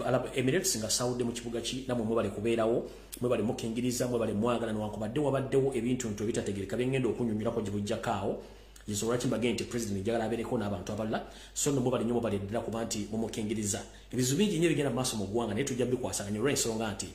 United Arab Emirates nga Saudi mu kibuga ki, namwe mwebale kubeerawo, mwebale mukingiriza, mwebale mwagala newankubadde wabaddewo ebintu nto ebitategeereka byengenda okunyonnyolako gye bujjako awo. Yensonga lwaki mbagambye nti president njagala abeereko n'abantu abalala. So nno mwebale nnyo, mwebale ddala kuba nti mumukingiriza. Ebizibu bingi nnyo ebigenda mu maaso mu ggwanga, naye tujja bikwasaganya olw'ensonga nti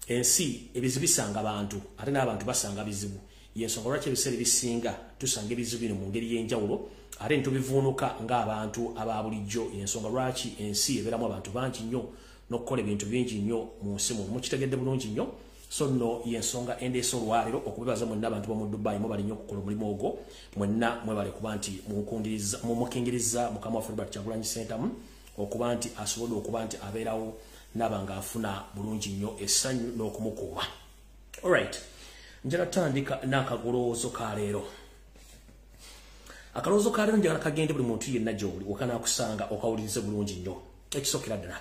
ensi ebizibu bisanga bantu, ate n'abantu basanga bizibu. Yensonga lwaki ebiseera ebisinga tusanga ebizibu bino mu ngeri y'enjawulo, ate ne tubivuunuka ng'abantu aba bulijjo. Yensonga lwaki ensi ebeeramu abantu bangi nnyo n'okukola ebintu bingi nnyo mu nsi muno. Mukitegedde bulungi nnyo. So nno yensonga endeesa olwaleero okubebaza mwenna abantu b'omu Dubai, mwebale nnyo okukola omulimu ogwo. Mwenna mwebale kuba nti mumukingiriza mukama waffe Robert Kyagulanyi Ssentamu okuba nti asobodde okuba nti abeerawo n'aba ng'afuna bulungi nnyo essanyu n'okumukuuma. Alright, njala tutandika n'akagolowoozo ka leero. Akalowoozo ka leero njagala kagende buli muntu yenna gy'oli okanaakusanga okawulirize bulungi nnyo. Ekisookera ddala,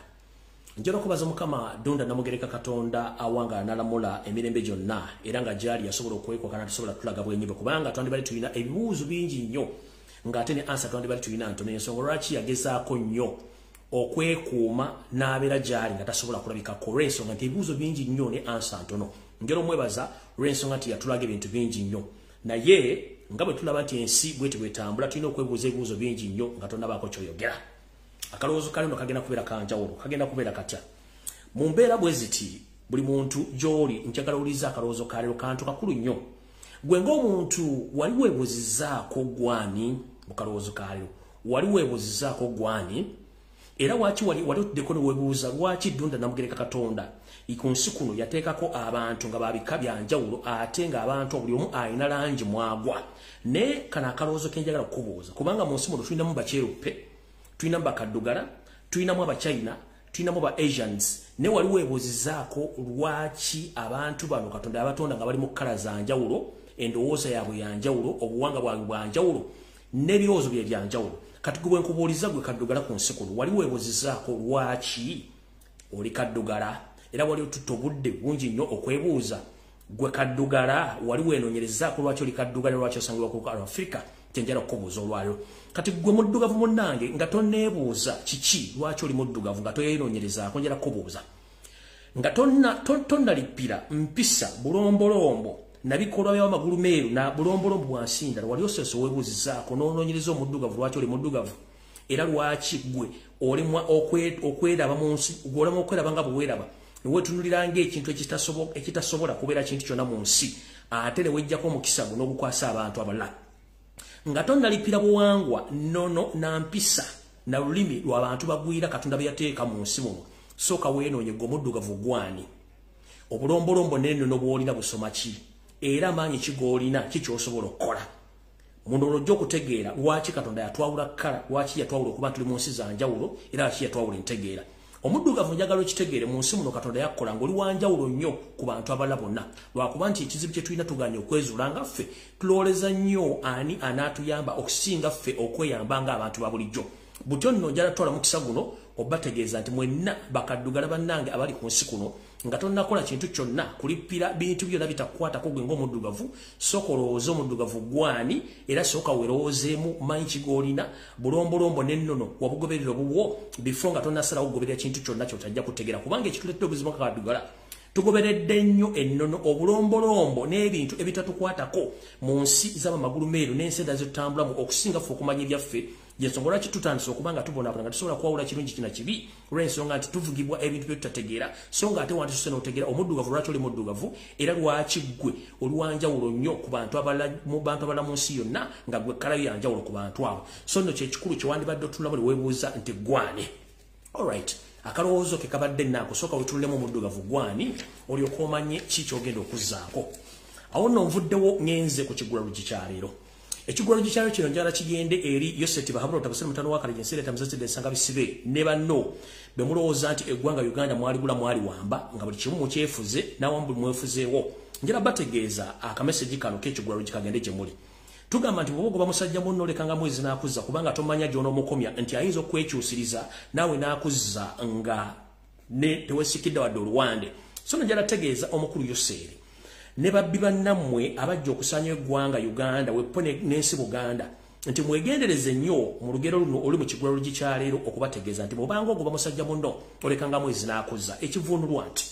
njala okubaza Mukama Ddunda Namugereka, Katonda awanga n'alamula emirembe gyonna, era nga gyali yasobola okwekwaka n'atusobola tulaga bwenyi bwe, kubanga twandibadde tulina ebibuuzo bingi nnyo ng'ate ne answer twandibadde tulina ntono. Ensonga lwaki yagezaako nnyo okwekuuma n'abeera gyali nga tasobola kulabikako, olw'ensonga nti ebibuuzo bingi nnyo ne answer ntono. Njala omwebaza olw'ensonga nti yatulaga ebintu bingi nnyo, naye nga bwe tulaba nti ensi bweti bwetambula, tulina okwebuuza ebibuuzo bingi nnyo nga tonnabaako ky'oyogera. Akalowoozo kali no kagenda kubeera kanjawulo, kagenda kubeera katya mu mbeera bwe ziti. Buli muntu gy'oli njagala owuliriza akalowoozo ka leero, kantu kakulu nnyo. Gwe ng'omuntu wali weebuuzizaako gwani? Mu kalowoozo ka leero, wali weebuuzizaako gwani? Era waki wali otuddeko ne weebuuza lwaki Ddunda Namugereka Katonda ku nsi kuno yateekako abantu nga babika byanjawulo, ate ng'abantu buli omu alina langi mwagwa? Naye kano akalowoozo ke njagala okukubuuza, kubanga mu nsi muno tulinamu bakyeruppe, tulinamu bakaddugala, tulinamu Abachina, tulinamu ba Asians, naye wali weebuuzizaako lwaki abantu bano Katonda yabatonda nga bali mu colour za njawulo, endowooza yaabwe yanjawulo, obuwanga bwabwe bwanjawulo, n'ebirowoozo bye byanjawulo? Kati gwe bwenkubuuliza, gwe kaddugala ku nsi kuno, wali weebuuzizaako lwaki oli kaddugala? Era wali otutta obudde bungi nnyo okwebuuza, gwe kaddugala, wali weenoonyerezaako lwaki oli kaddugala, lwaki osangibwa ku Afrika? Kyenjala okukubuuza olwaliro kati, gwe muddugavu munnange, nga tonneebuuza kiki lwaki oli muddugavu, nga toyeenoonyerezaako, njala kukubuuza nga tonnalippira mpisa, bulombolombo nabikolwa by'amagulu meeru na bulombolombo bwa nsi ndala, wali osoose weebuuzizaako n'onoonyereza omuddugavu lwaki oli muddugavu, era lwaki gwe olemwa okweraba mu nsi, gwe olemwa okweraba nga bwe weeraba, neweetunulira ng'ekintu ekitasobola kubeera kintu kyonna mu nsi, ate ne wejjako omukisa gwo n'ogukwasa abantu abalala? Nga tonnalipira buwangwa, nnono na mpisa na lulimi lw'abantu bagwira Katonda bye yateeka mu nsi muno, sooka weenoonye, gwe omuddugavu gwani? Obulombolombo n'ennono bw'olina busoma ki, era amaanyi ki g'olina, ki ky'osobola okukola? Muno olwojja okutegeera lwaki Katonda yatwawula colour, lwaki yatwawula okuba tuli mu nsi za njawulo, era lwaki yatwawula entegeera. Omuddugavu, njagala okitegeere, mu nsi muno Katonda yakkola ng'oli wanjawulo nnyo ku bantu abalala bonna, lwakuba nti ekizibu kye tulina, tuganye okwezuula nga ffe tulowooleza nnyo ani anaatuyamba okusinga ffe okweyamba ng'abantu ba bulijjo. Butyo nno njala twala mukisa guno obategeeza nti mwenna bakaddugala bannange abali ku nsi kuno, nga tonnakola kintu kyonna kulippira bintu byonna bitakukwatako gwe ng'omuddugavu, sooka olowooze omuddugavu gwani, era sooka weerowoozeemu manyi ki g'olina, bulombolombo n'ennono wabugoberera obubwo bifo, nga tonnasalawo kugoberera kintu kyonna ky'otajja kutegeera. Kubanga ekituleetera obuzibu nga kaddugala, tugoberedde nnyo ennono, obulombolombo n'ebintu ebitatukwatako mu nsi z'abamagulu meeru n'ensi endala zetutambulamu okusinga ffe okumanya ebyaffe. Yensonga lwaki tutandise okuba nga tubonaabona, nga tusobola kwawula kirungi kina kibi, olw'ensonga nti tuvugibwa ebintu bye tutategeera. So nga ate wandisuse n'otegeera omuddugavu lwaki oli muddugavu, era lwaki ggwe oli wanjawulo nnyo ku bantu abalala mu nsi yonna, nga gwe colour yo yanjawulo ku bantu abo. So nno kyekikulu kyewandibadde otunulamu ne weebuuza nti gwani. Alright, akalowoozo ke kabadde nnaako. Sooka wetunulemu, omuddugavu gwani, olyoka omanye ki kyogenda okuzzaako. Awo nno nvuddewo ŋŋenze ku kigulalugi kyaleero. Ekigulalugi kyaleero kino njagala kigende eri Yoseti Bahabula Otabasire, mutano wa Kaleje, Nseereta Muzazidde Ensanga Bisibe ne banno be mulowooza nti eggwanga Uganda mwaligula, mwaliwamba, nga buli kimu mukyefuze nawamu buli mwefuzeewo. Njala bategeeza akamesegi kano k'ekigulalugi kagende gye muli. Tugamba nti bw'oba ogoba musajja munno, olekanga mwezi n'akuzza, kubanga tomanya gy'onoomukomya nti ayinza okwekyusiriza naawe n'akuzza nga ne teweesikidde wadde oluwande. So njala tegeeza omukulu Yoseeri ne babbi bannammwe abajja okusaanya eggwanga Uganda, wepo n'ensi Buganda, Nti mwegendereze nnyo mu lugero luno oli mu kigula lugi kya leero okubategeeza nti bw'obanga ogoba musajja munno olekanga mwezi n'akozza. Ekivuunulwa nti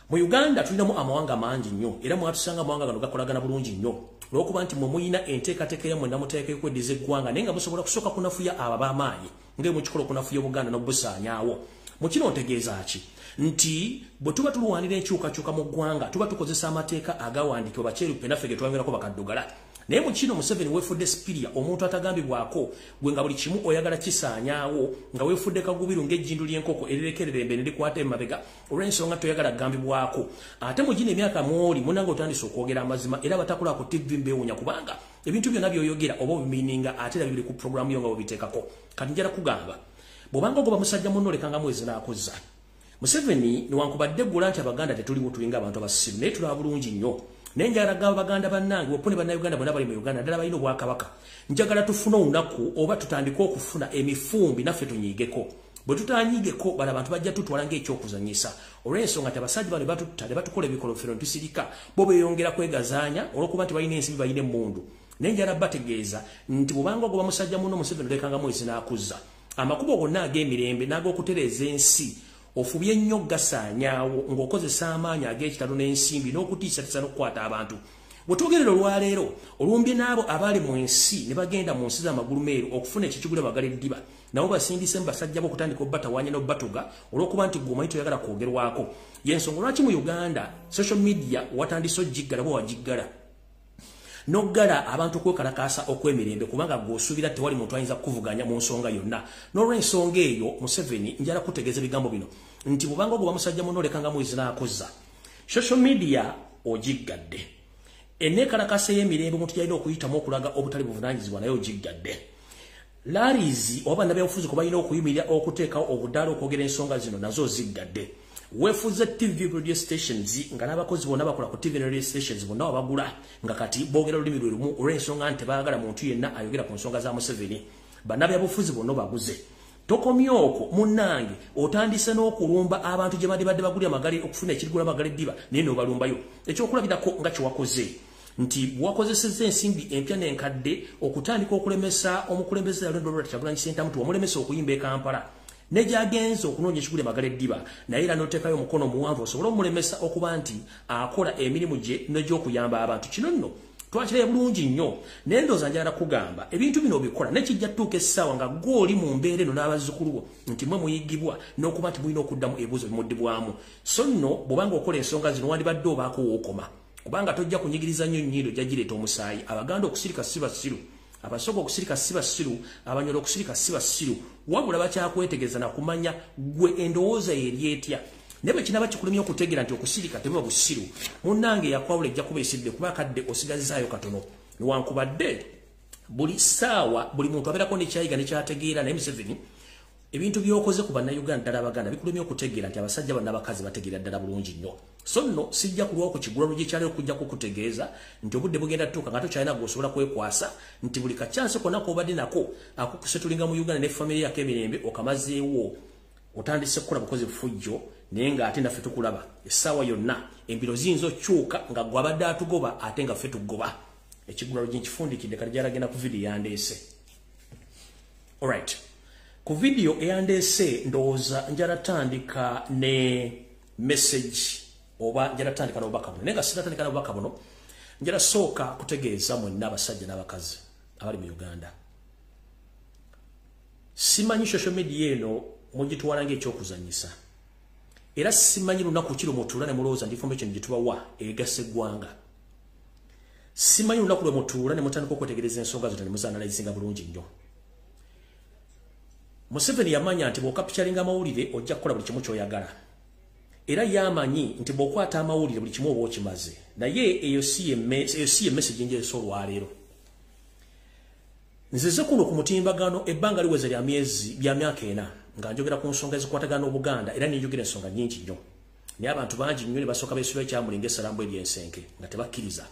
mu Uganda tulinamu amawanga mangi nnyo, era mwatusanga amawanga gano gakolagana bulungi nnyo olw'okuba nti mwe muyina enteekateeka yammwe namuteeka ekweddiza eggwanga, naye nga musobola kusooka kunafuya abo ab'amaanyi nga mukikola okunafuya Obuganda n'obusaanyaawo. Mu kino ntegeeza ki? Nti bwe tuba tulwanira enkyukakyuka mu ggwanga tuba tukozesa amateeka agawandiikibwa bakyeruppe naffe ge twayongerako bakaddugala. Naye mu kino Museveni weefudde spiria, omuntu atagambibwako, gwe nga buli kimu oyagala kisaanyaawo, nga weefudde kagubiru ng'ejjindu ly'enkoko erirekerera embe ne likwata emabega olw'ensonga toyagala kugambibwako. Ate mu gino emyaka mw'oli munnange otandise okwogera amazima, era abatakola ku TV mbeewuunya kubanga ebintu byonna by'oyogera oba obimininga ate era bibiri ku pulogulaamu yo nga bw'obiteekako. Kati njala kugamba bw'obanga ogoba musajja munno olekanga mwezi n'akozza. Museveni newankubadde ggula nti Abaganda tetuliwo tulinga abantu abasiru, naye tulaba bulungi nnyo. Naye njagala gamba Baganda bannange bopone Bannayuganda bonna bali mu Uganda ddala balina obwakabaka. Njagala tufune olunaku oba tutandike okufuna emifumbi naffe tunyiigeko. Bwe tutanyigeko bano abantu bajja tutwala ng'ekyokuzannyisa olw'ensonga nti abasajja bano batutta ne batukola ebikolofero ne tusirika, bo beeyongera kwegazaanya olw'okuba nti balina ensimbi balina emmundu. Naye njagala bategeeza nti bw'obanga ogoba musajja munno Museveni olekanga mwezi n'akuzza. Amakubo gonna ag'emirembe n'ag'okutereeza ensi ofubye nnyo gasaanyaawo ng'okozesa amaanyi ag'ekitalo n'ensimbi n'okutiisatiisa n'okukwata abantu. Bwe twogerera olwaleero olumbye n'abo abali mu nsi ne bagenda mu nsi z'amagulu meeru okufuna ekikigula bagala eddiba, nabo basindise mu basajja bo okutandika obbatawaanya n'obbatuga olw'okuba nti gwe omanyi toyagala kwogerwako. Y'ensonga lwaki mu Uganda social media watandise ogiggala bwe wagiggala n'oggala abantu okwekalakaasa okw'emirembe, kubanga gw'osuubira tewali muntu ayinza kukuvuganya mu nsonga yonna. N'olw'ensonga eyo Museveni njala kutegeeza ebigambo bino nti bw'obanga ogoba musajja munno olekanga mwezi n'akozza. Social media ogiggadde, enneekalakaasa ey'emirembe omuntu gy'alina okuyitamu okulaga obutali buvunaanyizibwa naye ogiggadde. Laalizi oba bannabyabufuzi kwe balina okuyimirira okuteekawo obudaala okwogera ensonga zino nazo oziggadde. Weefuze TV radio stations nga n'abakozi bonna bakola ku TV radio stations bonna wabagula nga kati boogera olulimi lwe lumu olw'ensonga nti tebaagala muntu yenna ayogera ku nsonga za Museveni. Bannabyabufuzi bonna baguze. Tokomye okwo munnange, otandise n'okulumba abantu gye badde bagulira amagale okufuna ekirigula amagale eddiba naye n'obalumbayo. Ekyokulabirako nga kye wakoze nti wakozesezza ensimbi empya n'enkadde okutandika okulemesa omukulembeze Robert Kyagulanyi Ssentamu wamulemesa okuyimba e Kampala ne gy'agenze okunoonya ekigula amagale eddiba, naye era n'oteekayo omukono omuwanvu osobole omulemesa okuba nti akola emirimu gye n'egy'okuyamba abantu. Kino nno twakiraye bulungi nnyo, naye ndowooza njagala kugamba ebintu bino obikola naye kijja tutuuka essaawa nga gw'oli mu mbeera eno n'abazzukulu bo nti mwe muyigibwa n'okuba nti mulina okuddamu ebibuuzo bimuddibwamu. So nno bw'obanga okola ensonga zino wandibadde obaako w'okoma, kubanga tojja kunyigiriza nnyo nnyindo ojja gireeta omusaayi. Abaganda okusirika si basiru, Abasoga okusirika si basiru, Abanyoro okusirika si basiru, wabula bakyakwetegereza na kumanya gwe endowooza eri etya. Naye bwe kinaaba kikulemye okutegeera nti okusirika tebuba busiru, munnange yakwawula ejja kuba esiridde kuba akadde osigazizaayo katono. Newankubadde buli ssaawa buli muntu abeerako nekyayiga nekyategeera, naye Museveni ebintu by'okoze ku Bannayuganda ddala Abaganda bikulemye okutegeera nti abasajja bano n'abakazi bategeera ddala bulungi nnyo. So nno sijja kulwawo ku kigula lugi kyaleero kujja kukutegeeza nti obudde bugenda tutuuka nga tokyalina gw'osobola kwekwasa nti buli kakyansi konna k'obadde nako akukusetulinga mu Uganda ne famire yako emirembe okamazeewo, otandise kukola bukozi bufujjo, naye ng'ate naffe tukulaba essaawa yonna embiro ziyinza okukyuka nga gwe abadde atugoba ate nga ffe tugoba. Ekigula lugi nkifundikidde kati gy'alagenda ku vidiyo yandeese. Alright. Ku vidiyo eyandeese ndowooza njala tandika ne message oba njala tandika n'obubaka buno, naye nga sinatandika n'obubaka buno njala sooka kutegeeza mwenna abasajja n'abakazi abali mu Uganda. Simanyi social media eno mugitwala ng'ekyokuzannyisa, era simanyi lunaku ki lwe mutuula ne mulowooza nti information gye tubawa egasa eggwanga. Simanyi lunaku lwe mutuula ne mutandika okwetegereza ensonga zino ne muzanalizinga bulungi nnyo. Museveni yamanya nti bw'okapityalinga amawulire ojja kukola buli kimu ky'oyagala, era yamanyi nti bw'okwata amawulire buli kimu oba okimaze. Naye eyo si ye message njeesa olwaleero. Nzize kuno ku mutimbagano ebbanga liweza lya myezi bya myaka 4 nga njogera ku nsonga ezikwatagana n'Obuganda, era nenjogera ensonga nnyingi nnyo, naye abantu bangi nnyo ne basooka beesula ekyamulinga essalambo ery'ensenke nga tebakkiriza.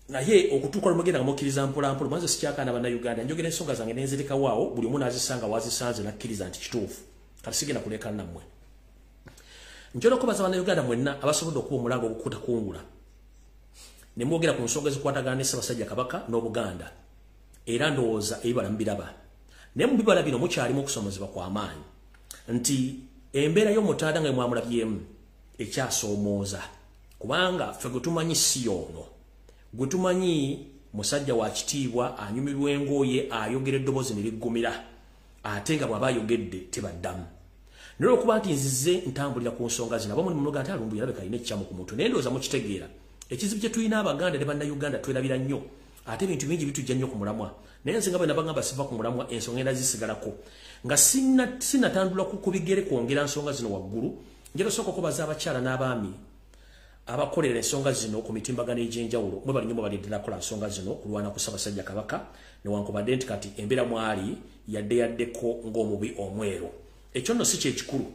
Naye okutuuka lwe mugenda nga mukkiriza mpolampola, mwanze sikyakaana Bannayuganda, njogera ensonga zange ne nzirekawo awo buli omu n'azisanga wazisanze n'akkiriza nti kituufu. Kati sigenda kulekana nammwe. Njagala okubaza Bannayuganda mwenna abasobodde okuba omulanga ogukutakungula ne mwogera ku nsonga ezikwatagana ne Ssaabasajja Kabaka n'Obuganda. Era ndowooza ebibala mubiraba. Naye mu bibala bino mukyalimu okusomozebwa kw'amaanyi nti embeera y'omutaada nga mwamulabyemu ekyasoomooza, kubanga ffe gwe tumanyi si y'ono. Gwe tumanyi musajja wa kitiibwa, anyumirwa engoye, ayogera eddoboozi ne liggumira, ate nga bw'aba ayogedde tebaddamu. Naye olw'okuba nti nzize ntambulira ku nsonga zino, abamu ne munoga nti Lumbuye alabika alina ekikyamu ku mutwe, naye ndowooza mukitegeera. Ekizibu kye tulina Abaganda ne Bannayuganda twerabira nnyo, ate ebintu bingi bitujja nnyo ku mulamwa. Naye nze nga bwe nabagamba siva ku mulamwa, ensonga enda zisigalako. Nga sinnatandula ku bigere kwongera nsonga zino waggulu, njagala osooka okubaza abakyala n'abaami abakolera ensonga zino ku mitimbagano egy'enjawulo. Mwebale nnyo, mwebale ddala kukola nsonga zino kulwana ku Ssaabasajja Kabaka, newankubadde nti kati embeera mwali yadde yaddeko ng'omubi omweru. Ekyo nno si kyekikulu.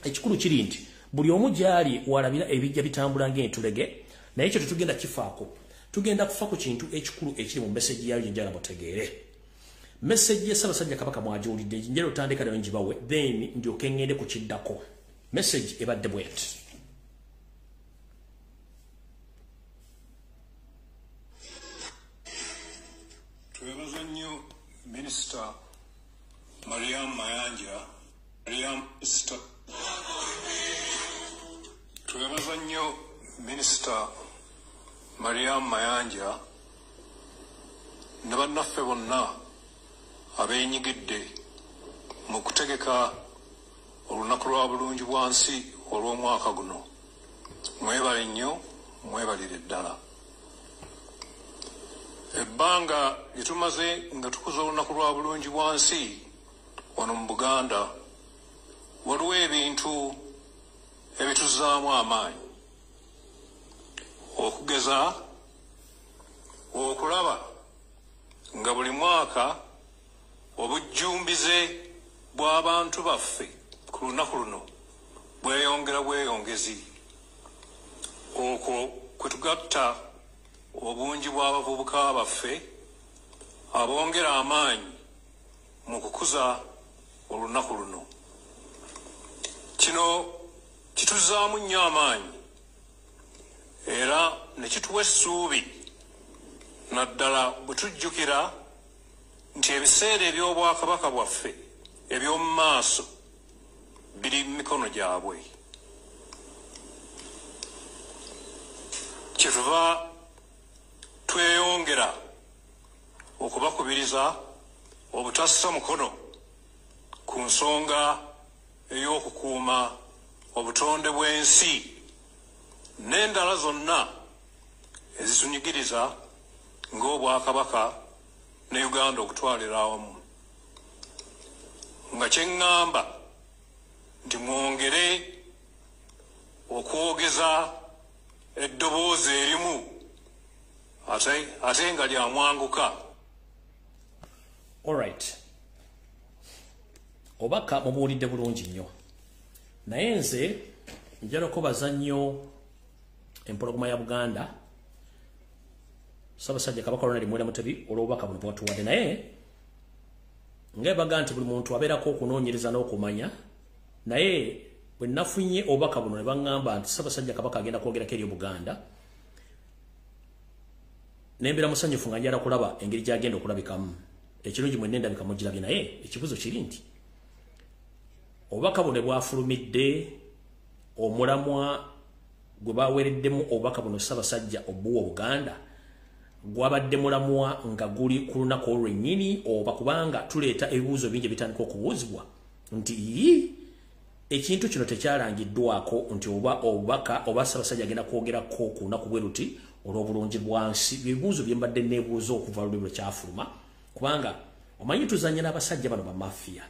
Ekikulu kiri nti buli omu gy'ali walabira ebijja bitambula ng'entulege, naye ekyo tetugenda kifaako. Tugenda kufa ku kintu ekikulu ekiri mu message yayo gye njagala mutegeere. Message ya Ssaabasajja Kabaka mwagiwulidde, njagala otandika nayo ngibawe, then ndyoke ŋŋende ku kiddako. Message ebadde bw'eti. Twebaza nnyo Minisita Mariam Mayanja. Mariam Minisita. Twebaza nnyo Minisita Mariam Mayanja ne bannaffe bonna abeenyigidde mu kutegeka olunaku lwa bulungi bwa nsi olw'omwaka guno. Mwebale nnyo, mwebalire ddala. Ebbanga lye tumaze nga tukuza olunaku lwa bulungi bwa nsi wano mu Buganda, waliwo ebintu ebituzzaamu amaanyi. Okugeza okulaba nga buli mwaka obujjumbize bw'abantu baffe ku lunaku luno bweyongera bweyongezi. Okwo kwe tugatta obungi bw'abavubuka baffe abongera amaanyi mu kukuza olunaku luno. Kino kituzzaamu nnyo amaanyi era ne kituwa essuubi, naddala bwe tujjukira nti ebiseera eby'obwakabaka bwaffe eby'omu maaso biri mu mikono gyabwe. Kyetuva tweyongera okubakubiriza obutassa mukono ku nsonga ey'okukuuma obutonde bw'ensi n'endala zonna ezitunyigiriza ng'obwakabaka ne Uganda okutwalira awamu. Nga kye ŋŋamba nti mwongere okwogeza eddoboozi erimu ate nga lyamwanguka. Alright. Obubaka mubuwulidde bulungi nnyo. Naye nze njagala okubaza nnyo empologoma ya Buganda, Ssaabasajja Kabaka Ronald Muwenda Mutebi, olw'obubaka buno bw'atuwadde. Naye nga nti buli muntu abeerako okunoonyereza n'okumanya, naye bwe nafunye obubaka buno ne baŋŋamba nti Ssaabasajja Kabaka agenda kwogerako eri Buganda, nembeera musanyufu nga njagala kulaba engeri gy'agenda okulabikamu. Ekirungi mwenna endabika mugirabye, naye ekibuuzo kiri nti obubaka buno bwafulumidde, omulamwa gwe baweereddemu obubaka buno Ssaabasajja obuwa Buganda gwabadde mulamwa nga guli ku lunaku olwennyini, oba kubanga tuleeta ebibuuzo bingi ebitandika okubuuzibwa nti ekintu kino tekyalangiddwako nti oba obubaka oba Ssaabasajja agenda kwogerako ku lunaku bwe luti olw'obulungi bwa nsi. Ebibuuzo bye mbadde neebuuza okuva luli lwe kyafuluma, kubanga omanyi tuzannya n'abasajja bano bamafiya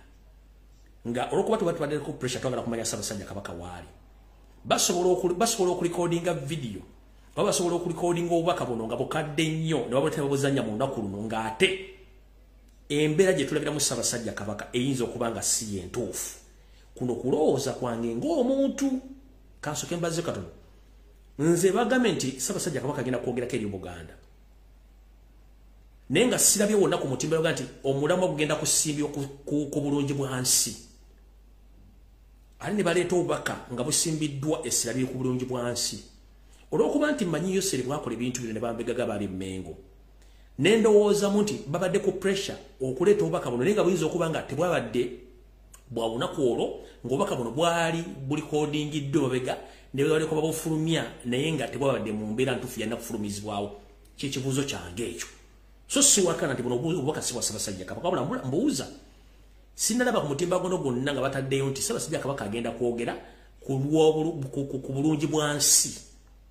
nga olw'okuba tuba tubaddeko pressure twagala kumanya Ssaabasajja Kabaka waali. Basobola okulikodinga vidiyo oba basobola okulikodinga obubaka buno nga bukadde nnyo ne babuleta babuzannya mu lunaku luno, ng'ate embeera gye tulabiramu Ssaabasajja Kabaka eyinza okuba nga si y'entuufu. Kuno kulowooza kwange ng'omuntu. Kansooke mbaze katono. Nze bagambe nti Ssaabasajja Kabaka agenda kwogerako eri Buganda, naye nga sirabye wonna ku mutimbagano nti omulamwa gugenda kusimbibwa ku bulungi bwa nsi. Ate ne baleeta obubaka nga busimbiddwa essira liri ku bulungi bwa nsi. Olw'okuba nti mmanyi Yoseri bwakola ebintu bino ne bambegaga bali Mmengo, Nendowoozamu nti babadde ku pressure okuleeta obubaka buno, naye nga buyinza okuba nga tebwabadde bwa lunaku olwo, ng'obubaka buno bwali bulikodingiddwa mabega ne baleka babufulumya, naye nga tebwabadde mu mbeera ntuufu yanna kufulumizibwawo. Kyekibuuzo kyange ekyo. So siwakana nti buno obubaka si bwa Ssaabasajja Kabaka, wabula mbuuza. Sinnalaba ku mutimbagano gwonna nga bataddeyo nti Ssaabasajja Kabaka agenda kwogera ku bulungi bwa nsi,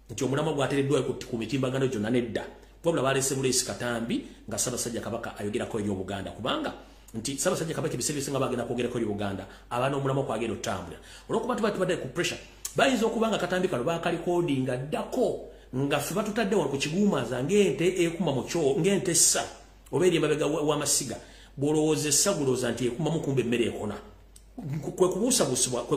nti omulamwa gwateereddwayo ku mitimbagano gyonna nedda. Wabula baleese buleesi katambi nga Ssaabasajja Kabaka ayogerako eri Obuganda, kubanga nti Ssaabasajja Kabaka ebiseera ebisinga bagenda kwogerako eri Obuganda, aba n'omulamwa kwagenda otambula. Olw'okuba tuba tubadde ku pressure, bayinza okuba nga katambi kano baakalikodinga ddako nga ffe batutadde wano ku kiguumaaza ng'ente ekuma mu kyo, ng'ente essa oba eri emabega w'amasiga. Bw'olowooza essa gulowooza nti ekumamu, kumbe emmere ekona. Kwe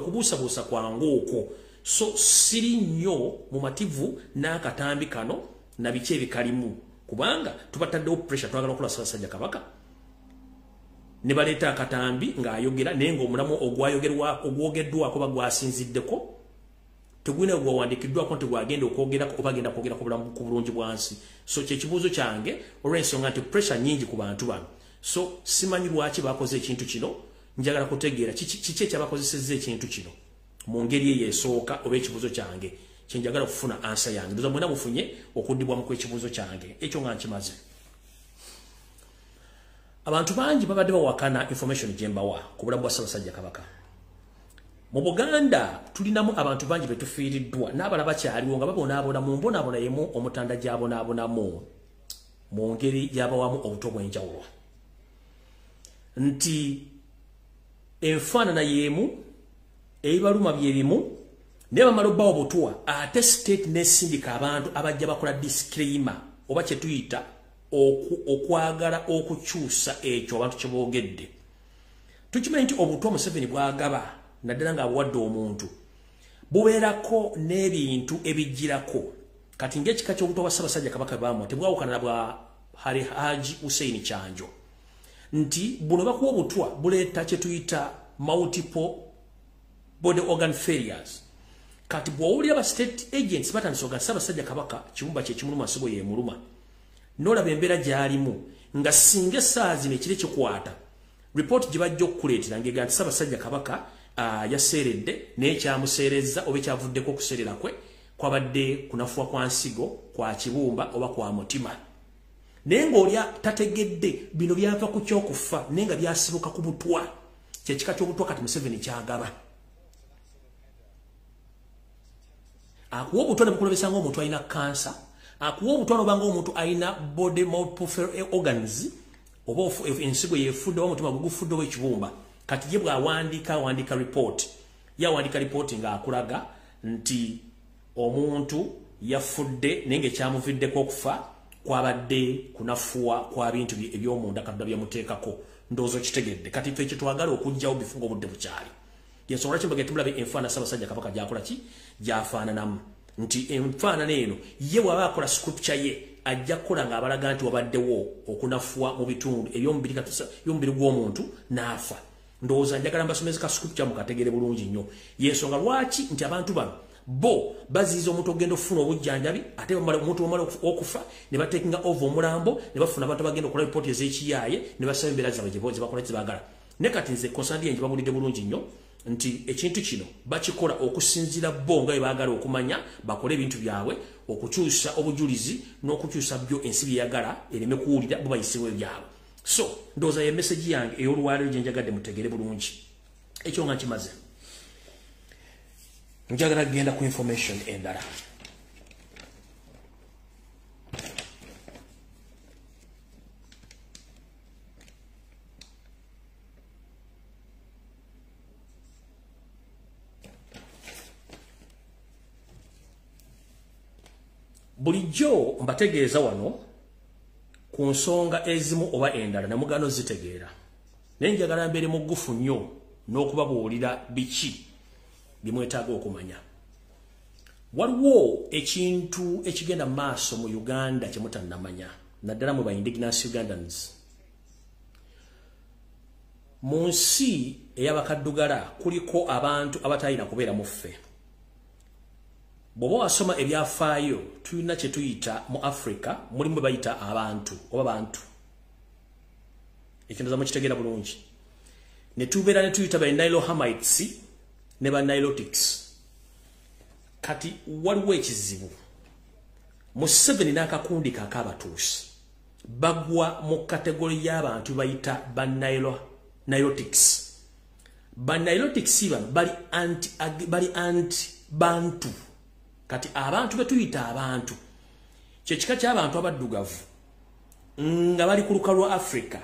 kubuusabuusa kwange okwo. So siri nnyo mumativu n'akatambi kano na biki ebikalimu, kubanga tubataddewo pressure, twagala okukola Ssaabasajja Kabaka ne baleeta akatambi ng'ayogera, naye ng'omulamu ogwogeddwako oba gwasinziddeko tegulina gwawandiikiddwako nti gwagenda okwogerako oba agenda kwogera ku bulungi bwa nsi. So kyekibuuzo kyange, olw'ensonga nti pressure nnyingi ku bantu bano. So simanyi lwaki bakoze ekintu kino, njagala kutegeera kiki ekyabakozesezza ekintu kino mu ngeri eyo esooka, oba ekibuuzo kyange kyenjagala okufuna ansa yange. Ndowooza mwena mufunye okuddibwamu kw'ekibuuzo kyange ekyo nga nkimaze. Abantu bangi babadde bawakana information gye mbawa ku bulamu bwa Ssaabasajja Kabaka. Mu Buganda tulinamu abantu bangi betufiiriddwa n'abalala bakyaliwo nga babonaabona mu mbonaabona y'emu omutanda gy'abonaabonamu mu ngeri gy'abawamu obuto bw'enjawulo. Nti enfaanana y'emu, ebibaluma bye bimu, naye bamala obbawo obutwa, ate state n'esindika abantu abajja bakola disclaimer oba kye tuyita okwagala okukyusa ekyo abantu kye boogedde. Tukimanyi nti obutwa Museveni bw'agaba, naddala ng'abuwadde omuntu, bubeerako n'ebintu ebijjirako. Kati ng'ekika ky'obutwa bwa Ssaabasajja Kabaka baamuwa tebwawukana na bwa Haji Hussein Kyanjo, nti buno bakuwa obutwa buleeta kye tuyita multiple body organ failures. Kati bw'owulira ba state agents batandise ogamba Ssaabasajja Kabaka kibumba kye kimuluma, nsigo y'emuluma, n'olaba embeera gy'alimu nga singa essaawa zino ekiro kikwata, ripooti gye bajja okukuleetera ng'egamba nti Ssaabasajja Kabaka yaseeredde, naye kyamuseerezza oba ekyavuddeko okuseerera kwe kwabadde kunafuwa kwa nsigo, kwa kibumba oba kwa mutima. Naye ng'oli tategedde bino byava ku ky'okufa, naye nga byasibuka ku butwa. Kyekika ky'obutwa kati Museveni kyagaba. Akuwa obutwa ne bukulabisa ng'omuntu alina kansa, akuwa obutwa n'oba ng'omuntu alina body multiple organs, oba ensigo yefudde oba omutima gugufudde oba ekibumba. Kati ye bw'awandiika awandiika report, ye awandiika report ng'akulaga nti omuntu yafudde naye ng'ekyamuviddeko okufa kwabadde kunafuwa kwa bintu eby'omunda Katonda byamuteekako. Ndowooza okitegedde. Kati ffe ekyo twagala okuggyawo bifunga obudde bukyali. Yensonga lwaki mbagenda tumulabe enfaanana Ssaabasajja Kabaka gy'akola ki, gy'afaananamu. Nti enfaanana eno ye bw'aba akola scripture ye ajja kukola ng'abalaga nti wabaddewo okunafuwa mu bitundu eby'omubiri gw'omuntu n'afa. Ndowooza njagala mbasomeze ka scripture mukategere bulungi nnyo. Yensonga lwaki nti abantu bano bo baziyiza omuntu ogenda okufuna obujjanjabi, ate omuntu bamala okufa ne batekinga over omulambo ne bafuna abantu abagenda okukola ripooti ez'ekiyaaye ne basaba embeera zaabwe gye bakola kye baagala. Ne kati nze konsandi yange babulidde bulungi nnyo nti ekintu kino bakikola okusinziira bo nga bwe baagala okumanya, bakole ebintu byabwe okukyusa obujulizi n'okukyusa byo ensi byeyagala ereme kuwulira bo bayisibwa ebyabwe. So ndowooza ye message yange ey'olwaleero gye njagadde mutegere bulungi. Ekyo nga nkimaze, njagala kugenda ku information endala. Bulijjo mbategeeza wano ku nsonga ezimu oba endala namugano zitegeera, naye njagala mbeere mugufu nnyo n'okubabuulira biki bimwetaaga okumanya. Waliwo ekintu ekigenda mu maaso mu Uganda kye mutannamanya, naddala mu ba indigenous Ugandans. Mu nsi ey'abakaddugala kuliko abantu abatalina kubeera mu ffe. Bw'oba wasoma ebyafaayo, tulina kye tuyita mu Africa, mulimu bayita abantu oba bantu. Ekyo ndowooza mukitegeera bulungi. Ne tubeera ne tuyita ba Nilo-Hamites ne ba Nilotics. Kati waliwo ekizibu. Museveni n'akakundi kak'abatuusi bagwa mu category y'abantu bayita ba Nilotics. Ba Nilotics bano bali anti bantu. Kati abantu betuyita abantu kyekika ky'abantu abaddugavu nga bali ku lukalu lwa Africa,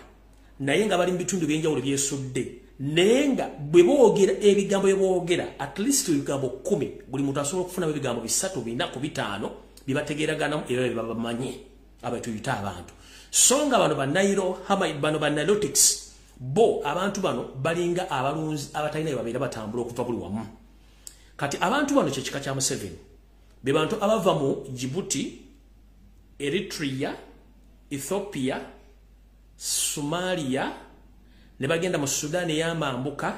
naye nga bali mu bitundu ebyenjawulo byesudde, naye nga bwe boogera ebigambo bye boogera, at least ebigambo 10, buli muntu asobola okufunamu ebigambo 3, 4 ku 5 byebategeeraganamu era bye babamanye, abatuyita abantu. So nga bano bano ba Nilotics, bo abantu bano balinga abalunzi abatalina bye babeera, batambula okuva buli wamu. Kati abantu bano kyekika kya Museveni, be bantu abava mu Djibouti, Eritrea, Ethiopia, Somalia, ne bagenda mu Sudan ey'amambuka,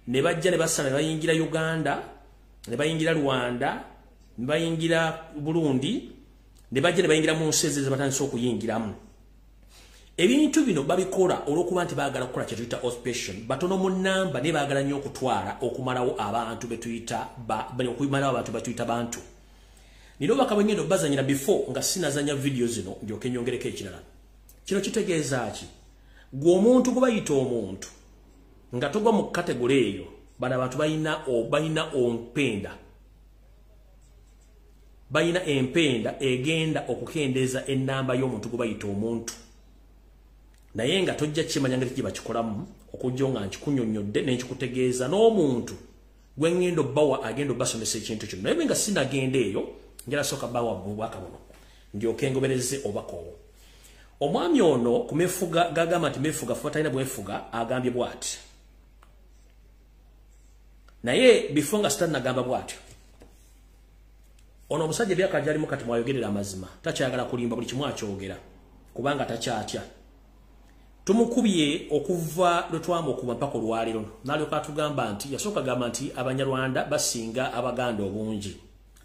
ne bajja ne basala ne bayingira Uganda, ne bayingira Rwanda, ne bayingira Burundi, ne bajja ne bayingira mu nsi ezo batandise okuyingiramu. Ebintu bino babikola olw'okuba nti baagala kukola kye tuyita occupation. Batono mu nnamba, naye baagala nnyo okutwala okumalawo abantu betuyita okumalawo abantu betuyita bantu. Nina obubaka bwe ngenda obbazanyira before nga sinazanya video zino, ndyoke nyongereko ekirala. Kino kitegeeza ki? Gwe omuntu gwe bayita omuntu nga togwa mu category eyo, bano abantu balina ompenda. Balina empenda egenda okukendeeza ennamba y'omuntu gwe bayita omuntu. Naye nga tojja kimanya ngeri gye bakikolamu, okujja nga nkikunyonnyodde ne nkikutegeeza n'omuntu gwe ngenda obbawa agenda obbasomesa ekintu kino. Naye nga sinagenda eyo, njala sooka bbawa bubaka buno ndyoke ngobereze obubaka obwo. Omwami ono ku mefuga gagamba nti mefuga ffe batalina bwefuga, agambye bw'ati. Naye before nga sitannagamba bw'atyo, ono omusajja ebyaka gy'alimu kati mwayogerera amazima, takyayagala kulimba, buli kimu akyogera kubanga takyatya. Tumukubye okuva lwe twamukuba mpaka olwaleero, n'alyoka atugamba nti yasooka agamba nti Abanyarwanda basinga Abaganda obungi.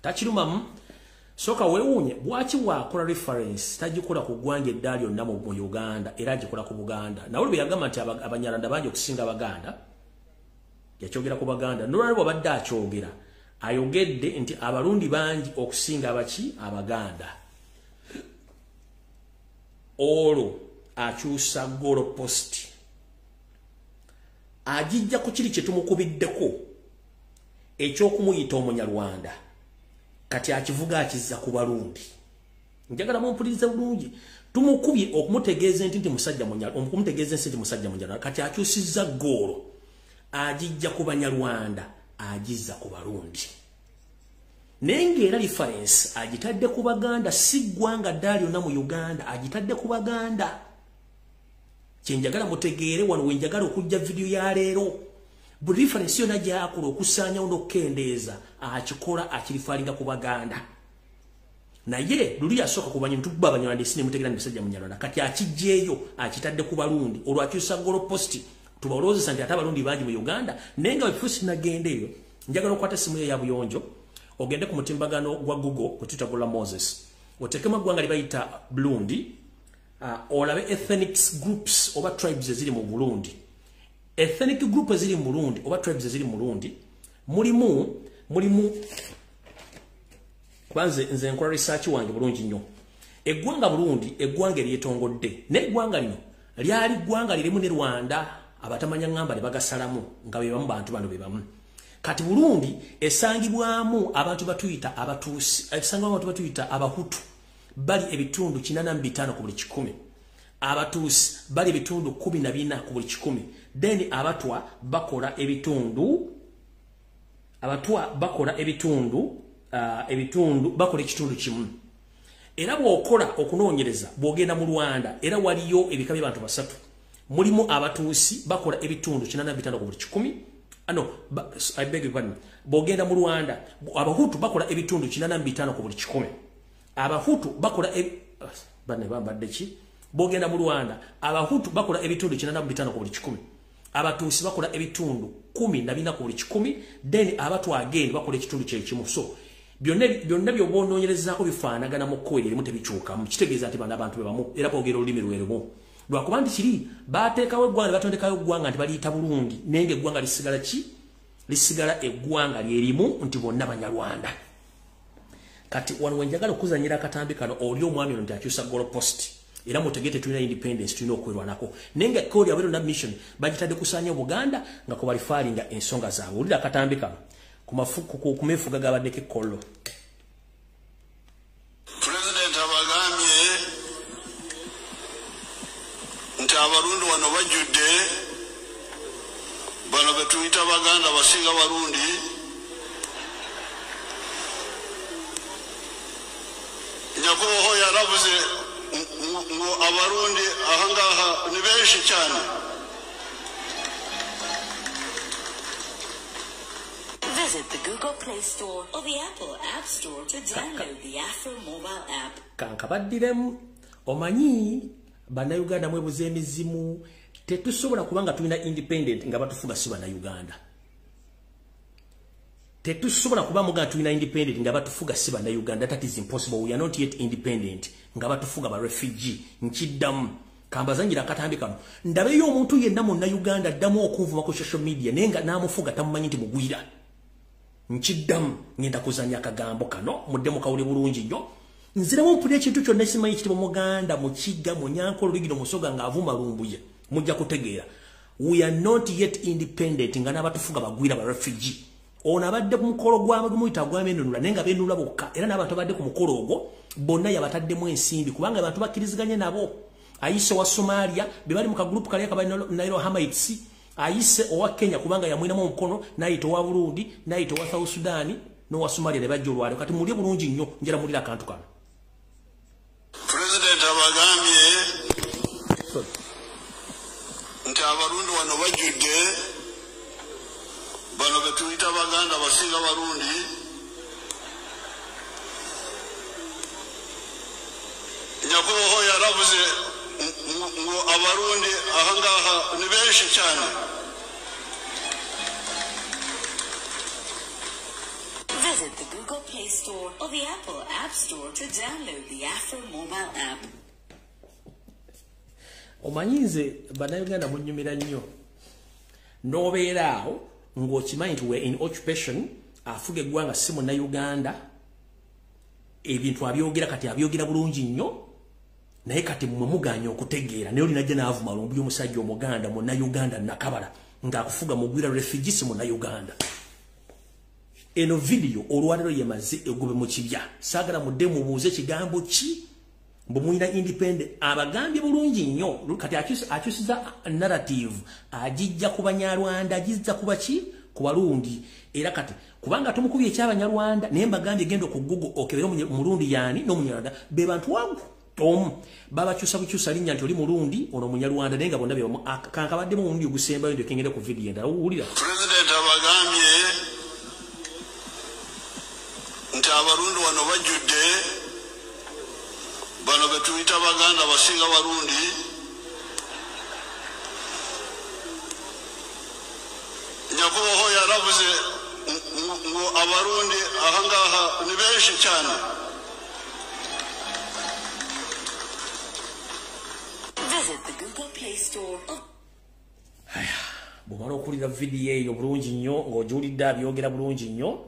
Takirumamu. Sooka weewuunye bwaki bw'akola reference tagikola ku ggwanga edda lyonna mu Uganda, era agikola ku Buganda. Naye bwe yagamba nti Abanyarwanda bangi okusinga Abaganda, yakyogera ku Baganda. N'olwaleero bw'abadde akyogera, ayogedde nti Abarundi bangi okusinga abaki Abaganda. Olwo akyusa goal post, agijja ku kiri kye tumukubiddeko ekyokumuyita Omunyarwanda, kati akivuga akizza ku Barundi. Njagala mumpulirize bulungi. Tumukubye okumutegeeza nti musajja Munyarwanda, okumutegeeza nti musajja Munyarwanda, kati akyusizza goolo, agijja ku Banyarwanda, agizza ku Barundi. Naye ng'era reference agitadde ku Baganda, si ggwanga dda lyonna mu Uganda, agitadde ku Baganda. Kyenjagala mutegeere wano wenjagala okujja video ya leero, buli reference yonna gy'akola okusaanyawo n'okukendeeza akikola akireferringa ku Baganda. Naye luli yasooka ku Banyarwanda, tukuba Abanyarwanda ensi nemutegeera nti musajja Munyarwanda, kati akiggyeeyo akitadde ku Barundi. Olwo akyusa goal post, tubalowoozesa nti ate Abarundi bangi mu Uganda. Naye nga bwe sinagenda eyo, njagala okukwata essimu ye ya buyonjo, ogende ku mutimbagano gwa Google ku Twitter Gola Moses, oteekemu eggwanga lye bayita Burundi, olabe ethnic groups oba tribes eziri mu Burundi. Ethnic group eziri mu Burundi oba tribes eziri mu Burundi, mulimu kubanze nze nkola research wange bulungi nnyo. Eggwanga Burundi, eggwanga eryetongodde, n'eggwanga lino lyali ggwanga lirimu ne Rwanda, abatamanya ngamba ne bagasalamu nga be bamu bantu bano be bamu. Kati Burundi esangibwamu abantu batuyita Abatuusi, esangibwamu abantu batuyita Abahutu, bali ebitundu 85 ku buli 100. Abatuusi bali ebitundu 14 ku buli 100. Then Abatwa bakola ebitundu, Abatwa bakola ebitundu ebitundu bakola ekitundu kimu. Era bw'okola okunoonyereza bw'ogenda mu Rwanda, era waliyo ebika by'abantu basatu. Mulimu Abatuusi bakola ebitundu 85 ku buli 100. No, I beg your pardon. Bw'ogenda mu Rwanda, Abahutu bakola ebitundu 85 ku buli 100. Abahutu bakola bane bambadde ki? Bw'ogenda mu Rwanda, Abahutu bakola ebitundu 85 ku buli 100. Abatuusi bakola ebitundu 14 ku buli 100, then Abatwa again bakola ekitundu kye kimu. So Byonna by'oba onoonyerezaako bifaanagana mu kkowe erimu tebikyukamu. Kitegeeza nti bano abantu be bamu era boogera olulimi lwe lumu. Lwakuba nti kiri baateekawo eggwanga ne batondekayo eggwanga nti baliyita Burundi, naye ng'eggwanga lisigala ki? Lisigala eggwanga lyerimu nti bonna Banyarwanda. Kati wano we njagala okuzannyira akatambi kano oli omwami ono nti akyusa goalpost. Era mutegete tulina independence tulina okwerwanako. Naye nga ekkooli yabeera na mission bagitadde kusaanya Buganda nga kwe balifaalinga ensonga zaabwe. Wulira akatambi kano ku meefuga gabaddeko ekkollo. Pulezidenti abagambye nti Abarundi wano bajjudde, bano be tuyita Baganda basinga Barundi. Nyakubahwa yaravuze ngo Abarundi ahangaha ni benshi cyane. Visit the Google Play Store or the Apple App Store to download the Afro mobile app. Kankabaddiremu omanyi Bannayuganda mwebuza emizimu, tetusobola kubanga tulina independent nga batufuga si Bannayuganda. Tetusobola kuba muga tulina independent nga batufuga si Bannayuganda. That is impossible. We are not yet independent nga batufuga ba refugee. Nkiddamu kambazangira akatambi kano ndabeyo omuntu yenna Munnayuganda addamu okunvuma ku social media naye nga n'amufuga tamumanyi nti mugwira. Nkiddamu ngenda kuzannya akagambo kano muddemu kawule bulungi nnyo. Nziramu mpulira ekintu kyonna simanyi kitibwa Muganda, Mukiga, Munyankole, Olugino, Musoga ng'avuma Lumbuye, mujja kutegeera. We are not yet independent nga n'abatufuga bagwira ba refugee. Ono abadde ku mukolo gwamuyita gwamenunula naye nga beenunula bokka, era n'abantu abadde ku mukolo ogwo bonna yabataddemu ensimbi kubanga abantu bakkiriziganye nabo. Ayise owa Somalia be bali mu kagroup kali akaba Nile Hamites, ayise owa Kenya kubanga yamwinamu omukono, n'ayita owa Burundi, n'ayita owa South Sudan n'owa Somalia ne bajja olwaleero. Kati mulye bulungi nnyo, njala mulira akantu kano. Pulezidenti abagambye nti Abarundi wano bajjudde, bano be tuyita Baganda basinga Barundi. Nyakubahwa yaravuze ngo Abarundi ahangaha ni benshi cyane. Visit the Google Play Store or the Apple App Store to download the Afro mobile app. Omanyi nze Bannayuganda munnyumira nnyo. N'obeera awo ng'okimanyi nti we in occupation, afuga eggwanga si Munnayuganda, ebintu abyogera kati abyogera bulungi nnyo, naye kati mmwe mugaanye okutegeera. Naye oli najja n'avuma Lumbuye omusajja Omuganda Munnayuganda Nakabala ng'akufuga mugwira refugee si Munnayuganda. Eno video olwaleero yemaze egobe mu kibya. Saagala mudde mubuuze kigambo ki mbu mulina independent. Abagambye bulungi nnyo. Kati akyusiza narrative, agijja ku Banyarwanda, agijja ku baki? Ku Barundi. Era kati kubanga tumukubye eky'Abanyarwanda, naye mbagambye genda ku Google okebere Omurundi yaani n'Omunyarwanda be bantu wangu omu babakyusa bukyusa linnya nti oli Murundi ono Munyarwanda, naye nga bonna be bamu. Kankabaddemu omulundi ogusembayo ndyoke ngende ku video endala. Owulira Pulezidenti abagambye nti Abarundi wano bajjudde, bano be tuyita Baganda basinga Barundi. Nyakubahwa yaravuze ngo Abarundi ahangaha ni benshi cyane. Visit the Google Play Store. Bw'omala okuwulira vidiyo eyo bulungi nnyo ng'ogiwulidde abyogera bulungi nnyo,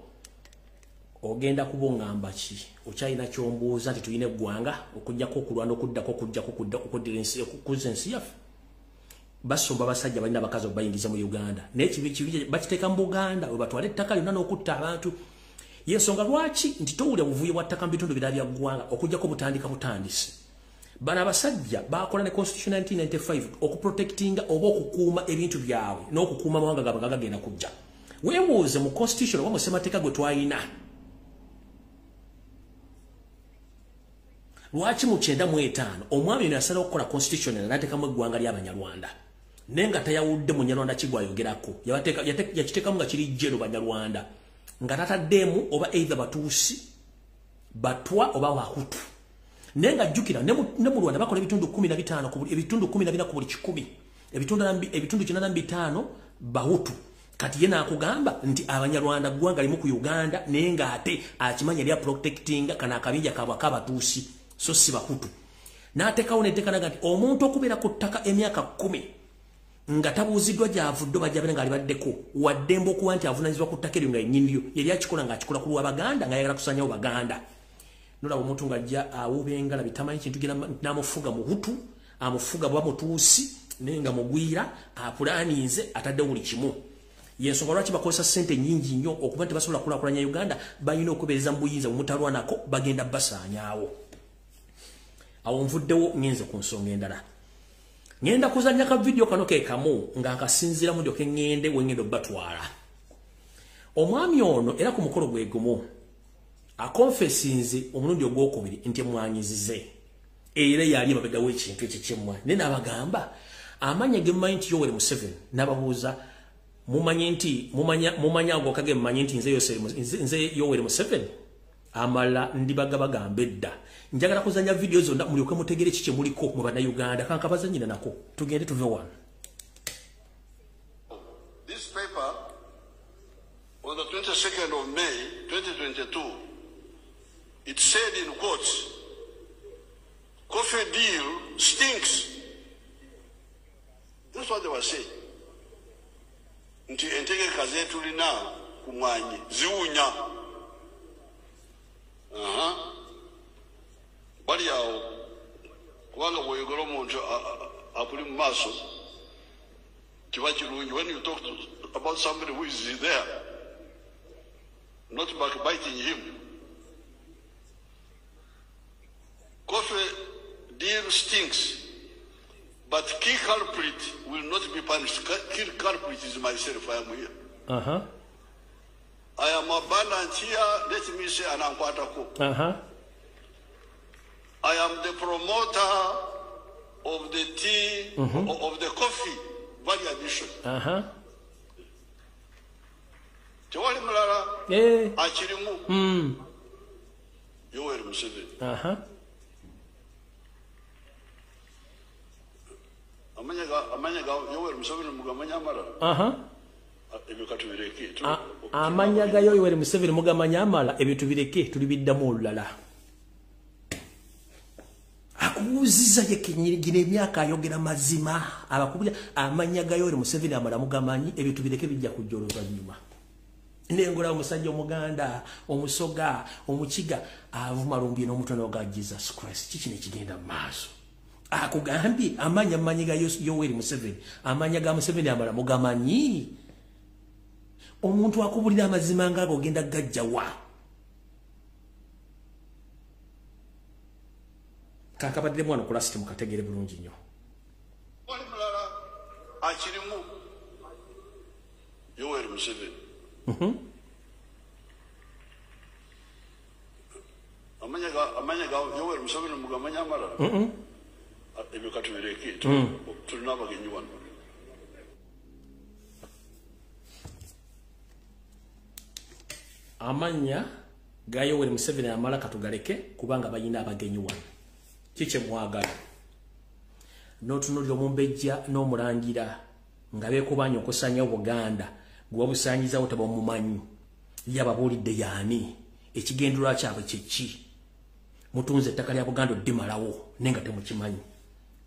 ogenda kuba oŋŋamba ki? Okyalina ky'ombuuza nti tulina eggwanga okuggyako okulwana okuddako okuggyako okuzza ensi yaffe? Basomba abasajja balina abakazi obayingiza mu Uganda, naye ekibi bakiteeka mu Buganda we batwala ettaka lyonna n'okutta abantu. Y'ensonga lwaki nti towulira buvuyo bwa ttaka mu bitundu birala bya ggwanga okuggyako butandika butandisi. Bano abasajja bakola ne Constitution 1995 okuprotectinga oba okukuuma ebintu byabwe n'okukuuma amawanga gaabwe nga gagenda kujja. Weebuuze mu Constitution oba mu ssemateeka gwe twalina, lwaki mu 95 omwami ono yasalawo okukola Constitution n'ateekamu eggwanga ly'Abanyarwanda, naye nga tayawudde Munyarwanda ki gw'ayogerako, yakiteekamu nga kiri jero Banyarwanda, nga tataddeemu oba either Batuusi, Batwa oba Bahutu. Naye nga jjukira ne mu Rwanda bakola ebitundu 15 ku buli ebitundu 14 ku buli kikumi, ebitundu 85 Bahutu, Kati ye n'akugamba nti Abanyarwanda ggwanga limu ku Uganda, naye ng'ate akimanya lya protectinga kano akabinja kaabwe ak'Abatuusi, so si Bahutu. N'ateekawo n'etteeka n'agamba nti omuntu okubeera ku ttaka emyaka 10 nga tabuuziddwa gy'avudde oba gy'abeera ng'alibaddeko, waddembe okuba nti avunaanyizibwa ku ttaka eryo nga yennyiniryo. Yali akikola ng'akikola ku lwa Baganda, ng'ayagala kusaanyawo Baganda. Nolaba omuntu ng'ajja awuba engalabi, tamanyi kintu n'amufuga Muhutu, amufuga bwa Mutuusi, naye nga mugwira, apulaninze, ataddewo buli kimu. Yensonga lwaki bakozesa ssente nnyingi nnyo okuba nti basobola kulaakulanya Uganda, balina okubeereza mu buyinza bwe mutalwanako, bagenda basaanyaawo. Awo nvuddewo ngenze ku nsonga endala. Ngenda kuzannya ka vidiyo kano ke kamu nga nkasinziiramu ndyoke ŋŋende we ŋŋenda obbatwala. Omwami ono era ku mukolo gwe gumu akonfesinze omulundi ogwokubiri nti emmwanyi zize, era yali emabega w'ekintu ekyo ky'emmwanyi. Naye n'abagamba amannya ge mmanyi nti Yoweri Museveni, n'ababuuza mumanyi nti mumanya ago kage mmanyi nti nze Yoweri Museveni, amala ndibaga bagamba edda. Njagala kuzannya vidiyo zonna mulyoke mutegere ki kye muliko mu Bannayuganda. Kankabazannyira nako tugende tuve wano. This paper, on the 22nd of May 2022, it said in quotes, "Coffee deal stinks." That's what they were saying. Nti entegeka zetulina ku mwanyi ziwunya. Aha. Bali awo kubanga bw'oyogera omuntu akuli mu maaso kiba kirungi. When you talk about somebody who is there, not backbiting him. Coffee deal stinks, but key culprit will not be punished. Key culprit is myself. I am here. I am abundant here. Let me say anankwatako. I am the promoter of the tea, of the coffee value addition. Tewali mulala akirimu. Yoweri Museveni. Amanya ga Yoweri Museveni mugamanya amalala. Ebyo katubireke. Amanya ga Yoweri Museveni mugamanya amala, ebyo tubireke, tulibiddamu olulala. Akubuuziza ye kennyini, gino emyaka ayogera mazima. Abakubulira amanya ga Yoweri Museveni amala mugamanyi, ebyo tubireke, bijja kujja oluvannyuma. Nengola omusajja Omuganda, Omusoga, Omukiga avuma lumbye n'omutwe n'oga Jesus Christ, kiki nekigenda mu maaso? Akugambye amanya ga Yoweri Museveni, amanya ga Museveni amala mugamanyi. Omuntu akubulira amazima ngaago ogenda gajjawa? Kakabadde mwana okulasiti mukategeere bulungi nnyo. Wali mulala akirimu. Yoweri Museveni. Amanya ga Yoweri Museveni mugamanya amalala. Ebyo katubireke. Tulina abagenyi wano. Amannya ga Yoweri Museveni amala katugaleke kubanga balina abagenyi wano. Kiki mwagala? N'otunuulira omumbejja n'omulangira nga beekubanya okusaanyawo Buganda, gwe wabusaanyizaawo tebamumanyi. Ye ababuulidde y'ani? Ekigendererwa kyabwe kye ki? Mutunze ettaka lya Buganda oddimalawo naye nga temukimanyi.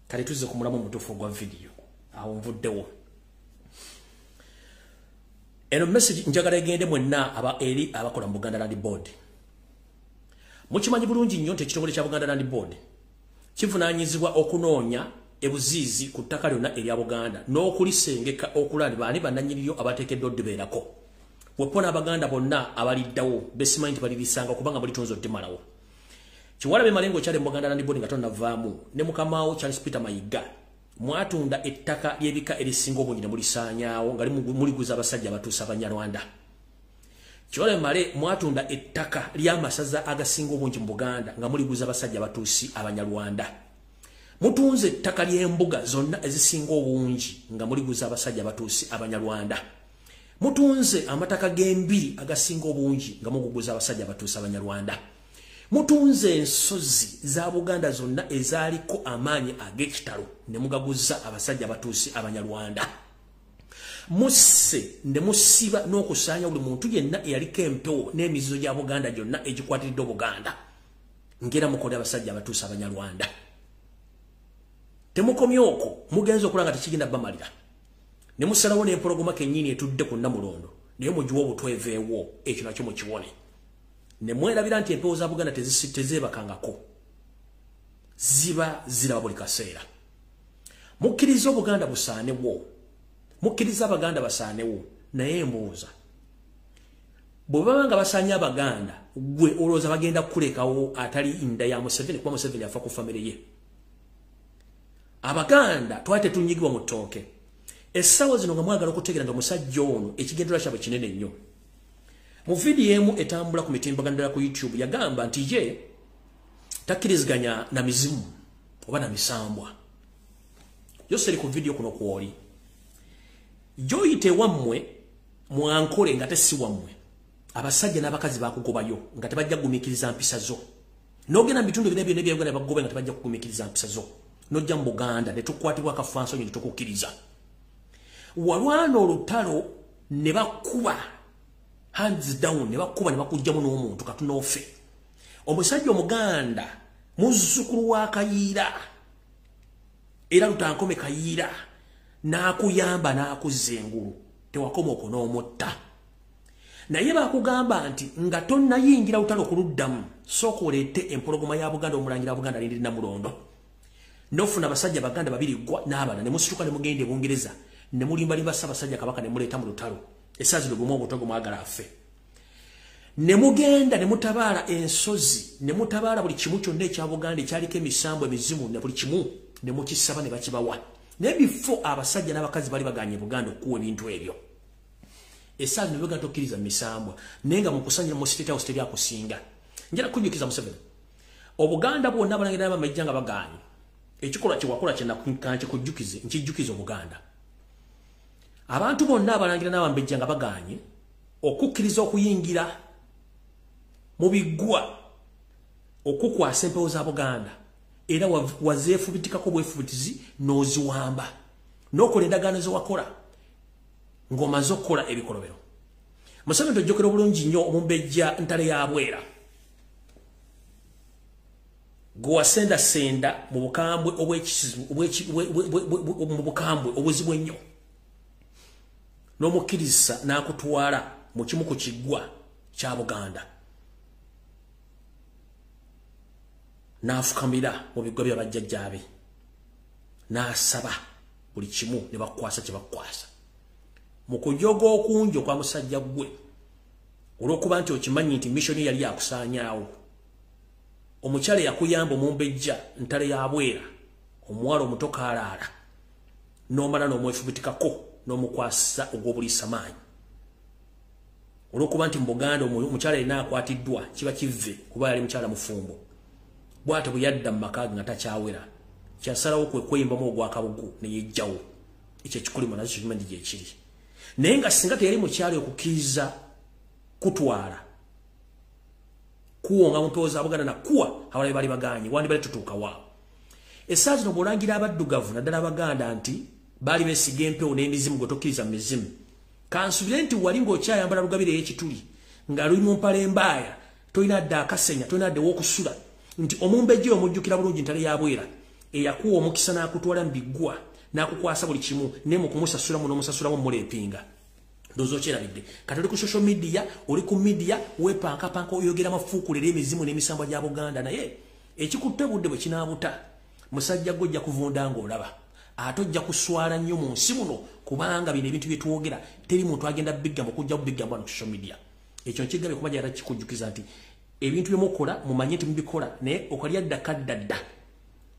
Kale tuzze ku mulamu omutuufu ogwa vidiyo. Awo nvuddewo. Eno message njagala egende mwenna aba eri abakola mu Buganda Land Board. Mukimanyi bulungi nnyo nti ekitongole kya Buganda Land Board kivunaanyizibwa okunoonya ebuziizi ku ttaka lyonna erya Buganda n'okulisengeka okulaba baani bannannyiniryo abateekeddwa oddibeerako. Wepona Abaganda bonna abaliddawo besimanyi nti balirisanga kubanga mulitunze oddimalawo. Kiwalabe Malengo kyali mu Buganda Land Board nga tonnavaamu ne mukamaawo Charles Peter Mayiga, mwatunda ettaka ly'ebika erisinga obungi ne mulisaanyaawo nga muliguza abasajja abatuusa Abanyarwanda. Kiwalabe Male, mwatunda ettaka ly'amasaza agasinga obungi mu Buganda nga muliguza abasajja abatuusi Abanyarwanda. Mutunze ettaka ly'embuga zonna ezisinga obungi nga muliguza abasajja abatuusi Abanyarwanda. Mutunze amataka g'embiri agasinga obungi nga muguguza abasajja abatuusi Abanyarwanda. Mutunze ensozi za Buganda zonna ezaaliko amaanyi ag'ekitalo ne mugaguza abasajja abatuusi Abanyarwanda. Musse ne musiba n'okusaanya buli muntu yenna eyaliko empewo n'emizizo gya Buganda gyonna egikwatiridde Obuganda. Ngera mukole abasajja abatuusa Abanyarwanda. Temukomye okwo, mugenze okulanga tekigenda bamalira. Ne musalawo n'empologoma kennyini etudde ku Nnamulondo, naye mugiwe obutweveewo, ekyo nakyo mukiwone. Ne mwerabira nti empewo za Buganda tezeebakangako, ziba ziraba buli kaseera. Mukkiriza Obuganda busaanewo, mukkiriza Abaganda basaanewo, naye mbuuza, bwe baba nga basaanye Abaganda, gwe olowooza bagenda kukulekawo atali nda ya Museveni, kuba Museveni afa ku famire ye. Abaganda twali tetunyigibwa mu ttooke. Essaawa zino nga mwagala okutegeera nti omusajja ono ekigendererwa kyabwe kinene nnyo. Mu vidiyo emu etambula ku mitimbagano ddala ku YouTube yagamba nti ye takkiriziganya na mizimu oba na misambwa. Yoseri ku vidiyo kuno kwoli. Gy'oyita ewammwe mwankole nga tesi wammwe. Abasajja n'abakazi bakugobayo nga tebajja kugumiikiriza mpisa zo. N'ogenda mu bitundu ebinene byonna ebya Uganda bakugoba nga tebajja kugumiikiriza mpisa zo. N'ojja mu Buganda ne tukwatibwa akafansonyi ne tukukkiriza. Walwana olutalo ne bakuba hands down, ne bakuba ne bakuggyamu n'omuntu katunoofe. Omusajja Omuganda muzzukulu wa Kayiira era Lutankome Kayiira n'akuyamba n'akuzza engulu, tewakoma okwo n'omutta. Naye bakugamba nti nga tonnayingira lutalo kuluddamu, sooka oleete empologoma ya Buganda, omulangira Buganda alindira Nnamulondo. N'ofuna abasajja Baganda babiri ggwa n'abalala ne musituka ne mugenda e Bungereza ne mulimbalimba Ssaabasajja Kabaka ne muleeta mu lutalo. Essaawa zino gumu obutwa gwe mwagala affe. Ne mugenda ne mutabaala ensozi, ne mutabaala buli kimu kyonna ekya Buganda ekyaliko emisambo, emizimu ne buli kimu ne mukisaba ne bakibawa. Naye bifo abasajja n'abakazi bali baganye Buganda okuwa ebintu ebyo. Essaawa zino Buganda tokkiriza misambwa, naye nga mukusanyira mu State House teri akusinga. Njala kujjukiza Museveni, Obuganda bwonna abalangira n'abamajja nga bagaanye. Ekikolwa kye wakola kye nkikujjukize, nkijjukize Obuganda. Abantu bonna abalangira n'abambejja nga bagaanye okukkiriza okuyingira mu biggwa okukwasa empewo za Buganda, era wazeefubitikako bwefubitizi n'oziwamba n'okola endagaano ze wakola ng'omaze okukola ebikolobero. Museveni tojjukira obulungi nnyo omumbejja Ntale ya Bwera gwe wasendasenda mu bukambwe mu bukambwe obuzibu ennyo n'omukkiriza n'akutwala mu kimu ku kiggwa kya Buganda n'afukamira mu biggwa bya bajjajjaabe n'asaba buli kimu ne bakukwasa kye bakukwasa. Mu kujoga okungi okwa musajja ggwe, olw'okuba nti okimanyi nti missioni yali yakusaanyaawo, omukyala yakuyamba omumbejja Ntale ya Bwera, omuwala omuto kaalaala, n'omala n'omwefubitikako n'omukwasa ogw'obuliisa maanyi. Olw'okuba nti mu Buganda omukyala yenna akwatiddwa kiba kivve kuba yali mukyala mufumbo, bw'atyo bwe yadda mu maka ge nga takyawera, kyasalawo kwe kweyimbamu ogwakabugu ne yejjawo. Ekyo ekikolimo nakyo kimanyi gye kiri. Naye nga singa teyali mukyala okukkiriza kutwala kuwonga mu mpewo za Buganda na kuwa abalabe bali baganye, wandibadde tutuuka waawo. Essaawa zino bw'olangira abaddugavu naddala Abaganda nti baali beesiga empewo n'emizimu gwe tokkiriza mu mizimu, kansubire nti wali ng'okyayambala lugabire ey'ekituli nga luli mu mpale embaaya, tolina dde akasenya, tolina dde w'okusula, nti omumbejja omujjukira bulungi Ntale ya Bwera eyakuwa omukisa n'akutwala mu biggwa n'akukwasa buli kimu, ne mu kumusasulamu n'omusasulamu muleepinga. Ndowooza okyerabidde. Kati oli ku social media, oli ku media, weepankapanka oyogera mafuukulira emizimu n'emisambwa gya Buganda, naye ekikutte budde bwe kinaabuta, musajja gwe ojja kuvunda ng'olaba. Ate ojja kuswala nnyo mu nsi muno, kubanga bino ebintu bye twogera teri muntu agenda bigamba okujja kubigamba wano ku social media. Ekyo nkigambye kuba gyala kikujjukiza nti ebintu bye mukola mumanye nti mubikola, naye okalya dda kadda dda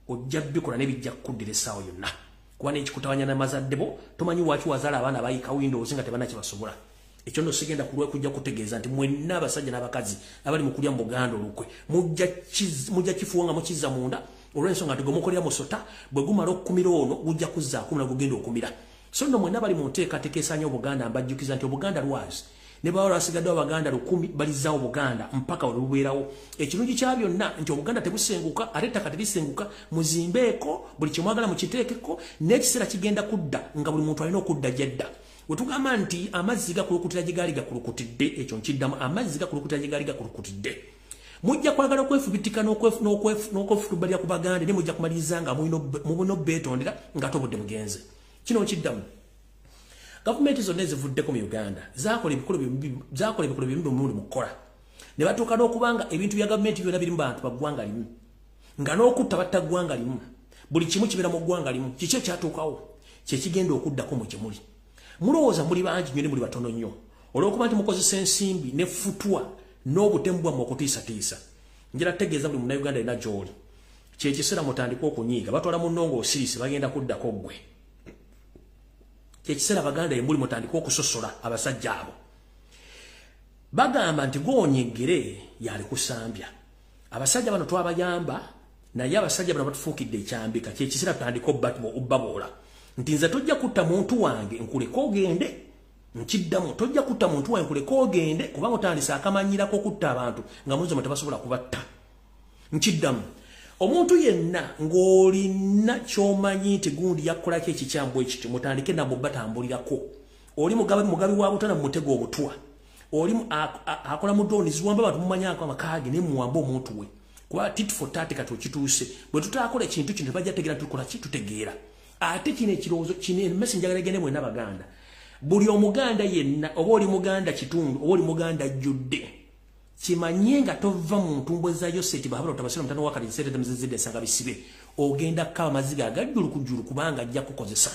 ojja bikola ne bijja kukuddira essaawa yonna. Kuba n'ekikutawanya n'amazadde bo, tomanyi waki wazaala abaana bayika windows nga tebannakibasobola. Ekyo nno sigenda kulwa kujja kutegeeza nti mwenna abasajja n'abakazi abali mu kulya mu Buganda olukwe mujja kifuwa nga mukizza munda, olw'ensonga nti gwe mukolera musota bwe gumala okukumira ono gujja kuzzaako omulala gugenda okumira. So nno mwenna bali mu nteekateeka esaanya Obuganda, mbajjukiza nti Obuganda lwazi ne baba lwasigaddewo Abaganda 10 balizzaawo Buganda mpaka we lubeerawo. Ekirungi kya byonna nti Obuganda tebusenguka ate ettaka terisenguka, muzimbeeko buli kye mwagala mukiteekeko, n'ekiseera kigenda kudda nga buli muntu alina okudda gy'adda. Wetugamba nti amazzi gakulukutira gye gaali gakulukutidde, ekyo nkiddamu, amazzi gakulukutira gye gaali gakulukutidde. Mujja kwagala okwefubitika n'okwefutubalira ku Baganda, ne mujja kumaliriza nga mulina obbeetondera nga tobudde bugenze. Kino nkiddamu. Gavumenti zonna ezivuddeko mu Uganda zakola ebikolwa ebibi omulundi mu kukola. Ne batuuka n'okubanga ebintu bya gavumenti byonna biri mu bantu ba ggwanga limu, nga n'okutta batta ggwanga limu, buli kimu kibeera mu ggwanga limu. Kiki ekyatuukawo? Kye kigenda okuddako mu kimuli. Mulowooza muli bangi nnyo ne muli batono nnyo, olw'okuba nti mukozesa ensimbi ne futwa n'obutemu bwammwe okutiisatiisa. Njala tegeeza buli Munnayuganda yenna gy'oli, kye kiseera mutandike okunyiiga. Batwala munno ng'osirise, bagenda kuddako ggwe. Kye kiseera Baganda ye muli mutandike okusosola abasajja abo. Bagamba nti gw'onyeggere yali kusambya. Abasajja bano twabayamba, naye abasajja bano batufuukidde ekyambika. Kye kiseera tutandike obbaboola nti nze tojja kutta muntu wange nkuleke ogende. Nkiddamu, tojja kutta muntu wange nkuleke ogende, kubanga otandise akamanyirako okutta abantu nga munze mwe tebasobola kubatta. Nkiddamu, omuntu yenna ng'olina ky'omanyi nti gundi yakolako ekikyamu ekityo, mutandike nabwo batambulirako. Oli mugabi wa butana, mumutego obutwa. Oli akola mu drone ziwamba abantu, mumanyako amaka ge ne muwamba omuntu we. Kuba tit for tat kati okituuse. Bwe tutaakola ekintu kino tebajja tegeera tukola ki, tutegeera. Ate kino ekirowoozo kino emessage njagala egende mwenna Baganda. Buli Omuganda yenna, oba oli Muganda kitundu, oba oli Muganda ajjudde, kimanye nga tova mu ntumbwe za Yoseti bahabula otabasira mutano wakati nsente temuzizidde ensanga bisibe, ogenda kukaba amaziga agajjulukujjulu kubanga ajja kukozesa.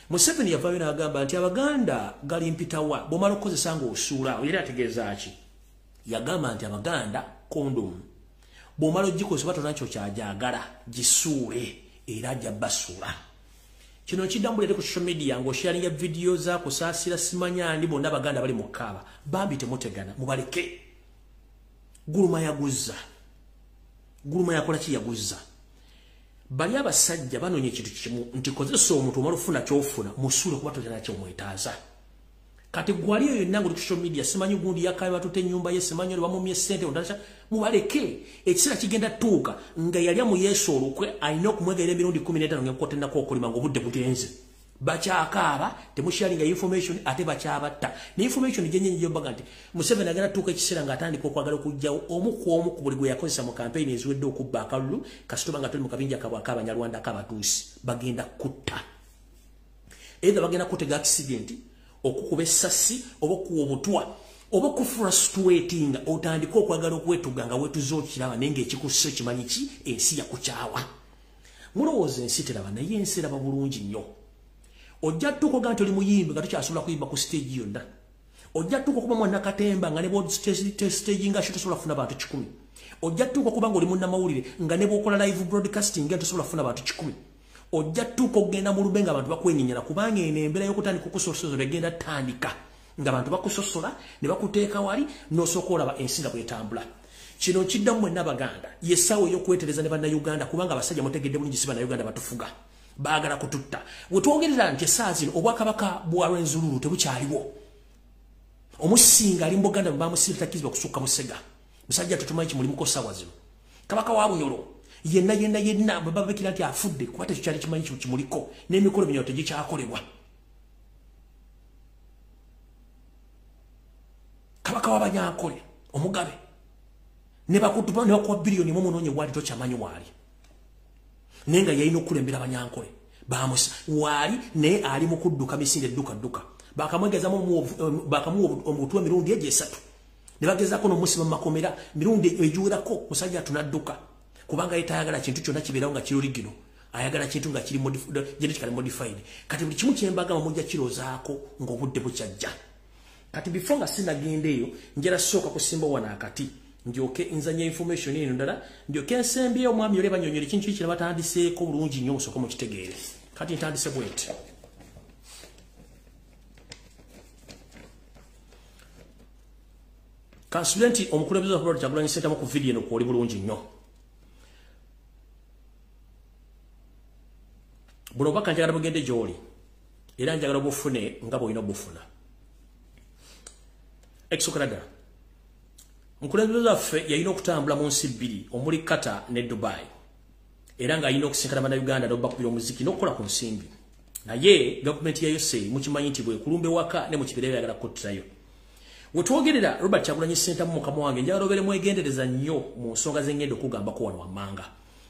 Museveni yavaayo n'agamba nti Abaganda gali mpitawa, bw'omala okukozesa ng'osuula. Era ategeeza ki? Yagamba nti Abaganda kondomu, bw'omala ogikozesa oba tolina ky'okyajagala, gisuule, era ajja basuula. Kino nkiddamu buleete ku social media ng'osharinga vidiyo za kusaasira simanya ani, bonna Abaganda bali mu kkaaba. Bambi temutegana, mubaleke. Guluma yaguzza. Guluma yakola ki? Yaguzza. Bali abasajja banoonya ekintu kimu nti kozesa omuntu omala ofuna ky'ofuna, musuule kuba tolina ky'omwetaaza. Kati gwali eyo yenna ng'oli ku social media, simanyi gundi yakaye batutte ennyumba ye, simanyi oli bamumye ssente, ondala, mubaleke. Ekiseera kigenda tuuka nga yalya mu Yesu olukwe, alina okumwegerera emirundi 15 ng'enkota ennako okulima ng'obudde bugenze. Bakyakaaba, temusharinga information, ate bakyabatta. Ne information gye gye mbaga nti Museveni agenda tuuka ekiseera ng'atandika okwagala okuggyawo omu ku omu ku buli gwe yakozesa mu campaign eziwedde okubba akalulu, kasitoba nga tuli mu kabinja kabwe ak'Abanyarwanda ak'Abatuusi, bagenda kutta. Either bagenda kutega accident, okukuba essasi, oba okuwa obutwa, oba okufrustratinga, otandike okwagala okwetuga nga weetuze okiraba, naye ng'ekikusse kimanyi ki? Ensi yakukyawa. Mulowooza ensi teraba, naye ensi eraba bulungi nnyo. Ojja tuuka oga nti oli muyimbi nga tokyasobola kuyimba ku stage yonna. Ojja tuuka okuba mwannakatemba nga ne bw'ostaging nga tosobola kufuna bantu 100. Ojja tuuka okuba ng'oli munnamawulire nga ne bw'okola live broadcasting nga tosobola kufuna bantu 100. Ojja tuuka okugenda mu lumbe nga abantu bakwenyinyala, kubanga eno embeera y'okutandika okusosola egenda tandika ng'abantu bakusosola ne bakuteeka wali, n'osooka olaba ensi nga bw'etambula. Kino nkiddamu mwenna Abaganda, ye ssaawa ey'okwetereza ne Bannayuganda, kubanga abasajja mutegedde bulungi si Bannayuganda batufuga, baagala kututta. We twogerera nti essaawa zino obwakabaka bwa Rwenzururu tebukyaliwo. Omusinga ali mu Buganda bwe bamusiba takkirizibwa kusukka Busega. Musajja tetumanyi kimulimuko ssaawa zino. Kabaka wa Bunyoro yenna yenna yenna bwe babikira nti afudde, kuba tekikyali kimanyi kimuliko, n'emikolo Bunyoro tegikyakolebwa. Kabaka w'Abanyankole omugabe ne bakutuba ne bakuwa biliyoni mu munoonye waali tokyamanyi waali, naye nga yalina okukulembera Abanyankole bamusa waali, naye ali mu kudduka misinde dduka dduka. Bakamwegezamu, bakamuwa obutwa emirundi egyo esatu, ne bagezaako n'omusiba mu makomera mirundi egiwerako. Musajja tunadduka kubanga ye tayagala kintu kyonna kibeerawo nga kiri original, ayagala kintu nga kiri genetically modified. Kati buli kimu kyembagamba mujja kiroozaako ng'obudde bukyajja. Kati before nga sinagenda eyo, njala sooka kusimba wano akati, ndyoke nzanya information eno ndala, ndyoke nsembyeyo omwami ole banyonyola ekintu kino batandiseeko bulungi nnyo, musooke mukitegeere. Kati ntandise bwenti. Kansubire nti omukulembeze wa Robert Kyagulanyi Ssentamu ku vidiyo eno kwoli bulungi nnyo. Buno obubaka njagala bugende gy'oli, era njagala obufune nga bw'olina obufuna. Ekisookera ddala, omukulembeze waffe yalina okutambula mu nsi bbiri omuli Qatar ne Dubai, era ng'alina okusinkana Bannayuganda n'obakubira omuziki n'okukola ku nsimbi. Naye gavumenti ya Yoseri mukimanyi nti bwekulumbe waka ne mu kibira byagala kuttirayo. Wetwogerera Robert Kyagulanyi Ssentamu mukama wange, njagala obeere mwegendereza nnyo mu nsonga z'engendo okugambako wano wammanga.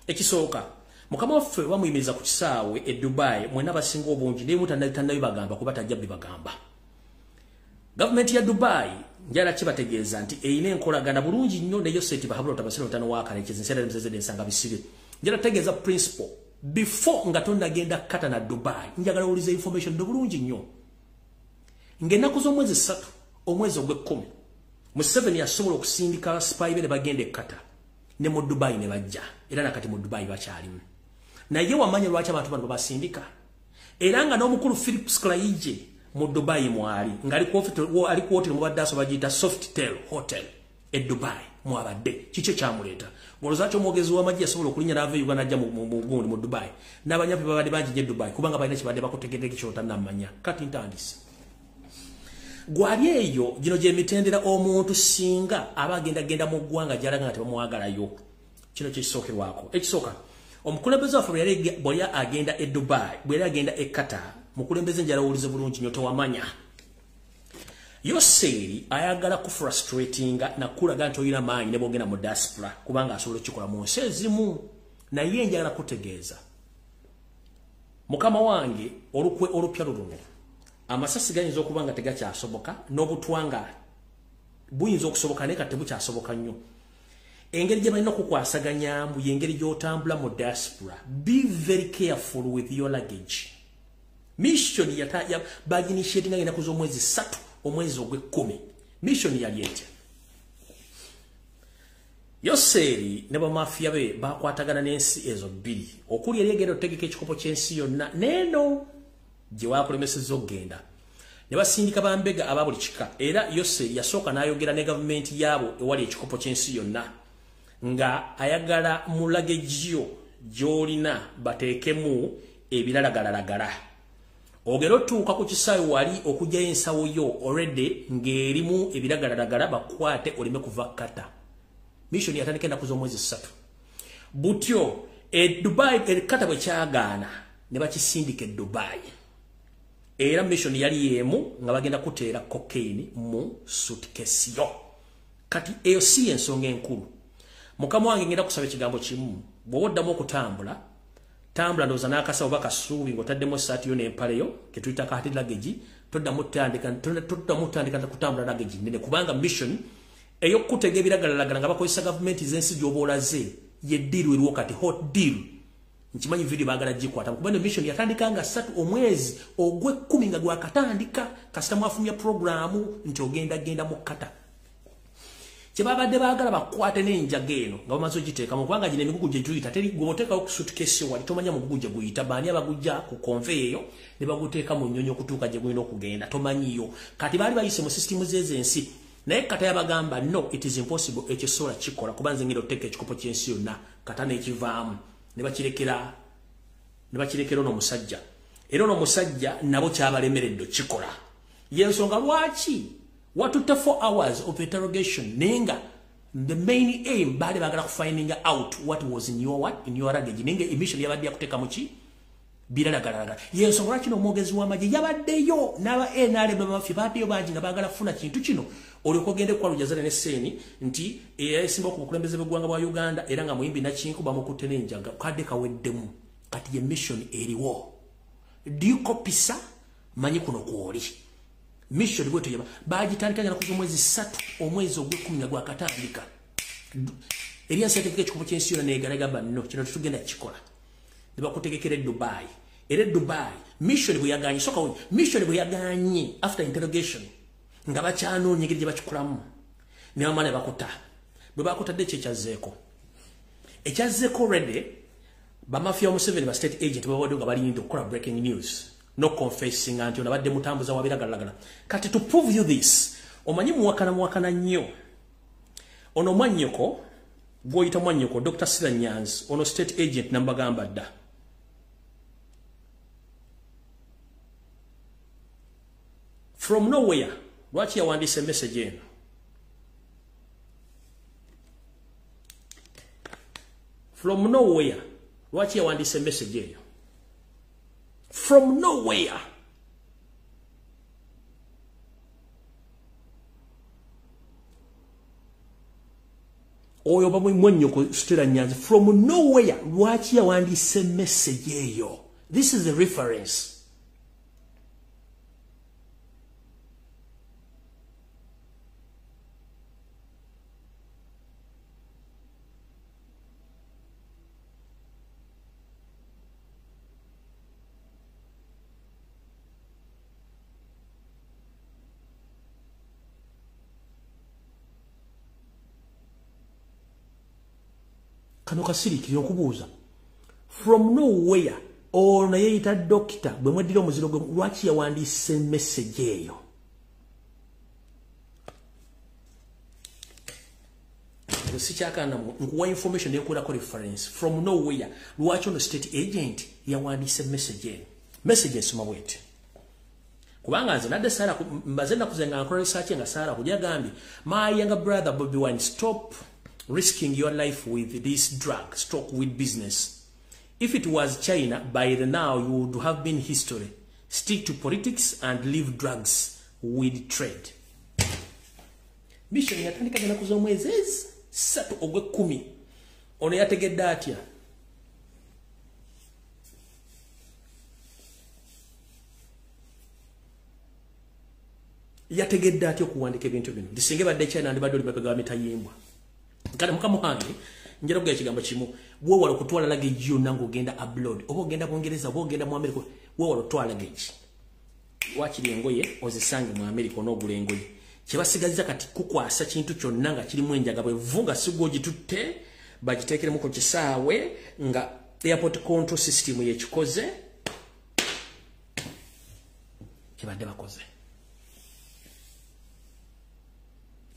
Ekisooka, mukama waffe bamuyimiriza ku kisaawe e Dubai, mwenna abasinga obungi naye mutannabibagamba kuba tajja bibagamba. Gavumenti ya Dubai njagala kibategeeza nti erina enkolagana bulungi nnyo ne Yoseri Bahabula Tabasira Mutano wa Kalekezi Nsera Mzezede Nsanga Bisirye. Njagala tegeeza principle before nga tonnagenda Qatar na Dubai, njagala owulize information ndo bulungi nnyo. Ng'ennaku z'omwezi 3 omwezi ogw'ekkumi, Museveni yasobola okusindika spy be ne bagenda e Qatar ne mu Dubai ne bajja, era nakati mu Dubai bakyalimu. Naye wamanya lwaki abantu bano babasindika? Era nga n'omukulu Philip Sklaije mu Dubai mwali, nga ali ku hotel mubadde aso bagiyita Sofitel Hotel e Dubai mwabadde. Kiki ekyamuleeta? Ng'olowooza ki omwogezi w'amagye yasobola okulinnya n'ava e Uganda n'ajja mu gundi mu Dubai? N'abanyampi babadde bangi nnyo e Dubai kubanga balina kye badde bakutegedde ky'otannamanya. Kati ntandise. Gwali eyo gino gy'emitendera omuntu singa aba agendagenda mu ggwanga gy'alaga nga tebamwagalayo. Kino kyekisookerwako. Ekisooka, omukulembeze waffe bwe yali agenda e Dubai, bwe yali agenda e Qatar, mukulembeze njala owulize bulungi nnyo tewamanya. Yoseri ayagala ku frustratinga nakulaga nti olina maanyi ne bw'ogenda mu diaspora kubanga asobola okukikola mu nsi ezimu. Naye njagala kutegeeza mukama wange, olukwe olupya luno, amasasi gayinza okuba nga tegakyasoboka n'obutwanga buyinza okusoboka naye kati tebukyasoboka nnyo. Engeri gye balina okukwasaganyaamu y'engeri gy'otambula mu diaspora. Be very careful with your luggage. Mission baginitiatinga ennaku z'omwezi 3 omwezi ogw'ekkumi. Mission yali etya? Yoseri ne bamafiya be bakwatagana n'ensi ezo bbiri okuli eri egenda otegeka ekikopo ky'ensi yonna n'eno gye wakulemesezza okugenda, ne basindika bambega aba buli kika. Era Yoseri yasooka n'ayogera ne gavumenti yaabo ewali ekikopo ky'ensi yonna nga ayagala mu luggage yo gy'olina bateekemu ebiralagalalagala. Ogera otuuka ku kisaawe wali okuggyayo ensawo yo already ng'erimu ebiragalalagala bakwate oleme kuva Qatar. Mission yatandika ennaku z'omwezi 3. Butyo e Dubai e Qatar bwe kyagaana ne bakisindika e Dubai. Era mission yali emu nga bagenda kuteera cocaine mu suitcase yo. Kati eyo si ensonga enkulu. Mukama wange ngenda kusaba ekigambo kimu, bw'oba oddamu okutambula, tambula ndowooza n'akasawo oba kasuubi ng'otaddemu essaati yo n'empale yo ke tuyita kati luggage, toddamu tandika kutambula luggage nnene kubanga mission ey'okutega ebiragalalagala nga bakozesa gavumenti z'ensi gy'oba olaze ye deal eriwo kati, hot deal. Nkimanyi video baagala gikwata kuba eno mission yatandika nga 3 omwezi ogw'ekkumi nga gwakatandika, kasita mwafumya programu nti ogenda genda mu Qatar. Kye babadde baagala bakwate n'enjaga eno nga bamaze ogiteekamu kubanga gino emigugu gye giyita teri gw'oteekawo ku suitcase wali tomanya mugugu gye guyita, baani abagujja ku convey eyo ne baguteeka mu nnyonyi okutuuka gye gulina okugenda tomanyiyo. Kati baali bayise mu system z'ezo ensi, naye Qatar yabagamba no, it is impossible, ekyo sobola kikola kuba nze ngenda oteeka ekikopo ky'ensi yonna. Qatar n'ekivaamu ne bakirekera ono omusajja, era ono omusajja nabo kyabalemeredde okikola. Y'ensonga lwaki watutte 4 hours of interrogation, naye nga the main aim baali baagala kufinding out what was in your what in your luggage, naye nga emission yabadde yakuteeka mu ki biralagalalagala. Y'ensonga lwaki n'omwogezi w'amagye yabaddeyo n'aba NRM bamaffe baddeyo bangi nga baagala kufuna kintu kino olyoka ogende kwa Lujazana ne Seeni nti eyasimba ku bukulembeze bw'eggwanga bwa Uganda era nga muyimbi Nakinku bamukutte n'enjaga kadde kaweddemu. Kati ye mission eriwo. Do you copy sir? Manyi kuno kwoli. Mission bwetyo yaba bagitandika ennaku z'omwezi 3 omwezi ogw'ekkumi nga gwakatandika. Eri ensi yategeka ekikopo ky'ensi yonna neegalagamba no, kino tetugenda kukikola. Ne bakutegekera e Dubai. Era e Dubai mission bwe yagaanye, soka we mission bwe yagaanye after interrogation nga bakyanoonya engeri gye bakikolamu ne bamala ne bakuta. Bwe bakutadde ki ekyazzeeko? Ekyazzeeko already bamafia Museveni ba state agent babadde nga balinda okukola breaking news no confessing nti ono abadde mutambuza wa biragalalagala. Kati to prove you this, omanyi muwakana nnyo ono mwannyoko gw'oyita mwannyoko Dr. Sira Nyanzi, ono state agent nambagamba dda. From nowhere lwaki yawandiise message eno? From nowhere lwaki yawandiise message eyo? From nowhere. Oyo bamwe Stella Nyanzi from nowhere lwaki yawandiise message eyo. This is a reference. Kano kasirikirira okubuuza from nowhere ono yeeyita dokita bwe mweddira omuziro gwe lwaki yawandiise message eyo. Sikyakana nkuwa information ekulako reference from nowhere lwaki ono state agent yawandiise message eno. Message esoma bweti. Kubanga nze nadde Sarah mbaze nakuze nga nkola research nga Sarah kujagambye my younger brother Bobi Wine, stop risking your life with this drug, stroke with business. If it was China, by the now you would have been history. Stick to politics and leave drugs with trade. Mission yatandika ennaku z'omwezi 3 ogw'ekumi. Ono yategedde atya? Yategedde atya okuwandika ebintu bino? Ndisinge badde China ndibadde oli mabega wa mitayimbwa. Kale mukama wange njera kuga ekigambo kimu, weewala okutwala luggage yonna ng'ogenda abroad, oba ogenda Bungereza oba ogenda mu America, weewala okutwala luggage. Waakiri engoye ozisange mu America onoogula engoye. Kye basigazza kati kukwasa kintu kyonna nga kirimu enjaga bwe nga si gwe ogitutte, bagiteekeremu ku kisaawe nga airport control system yekikoze kye badde bakoze.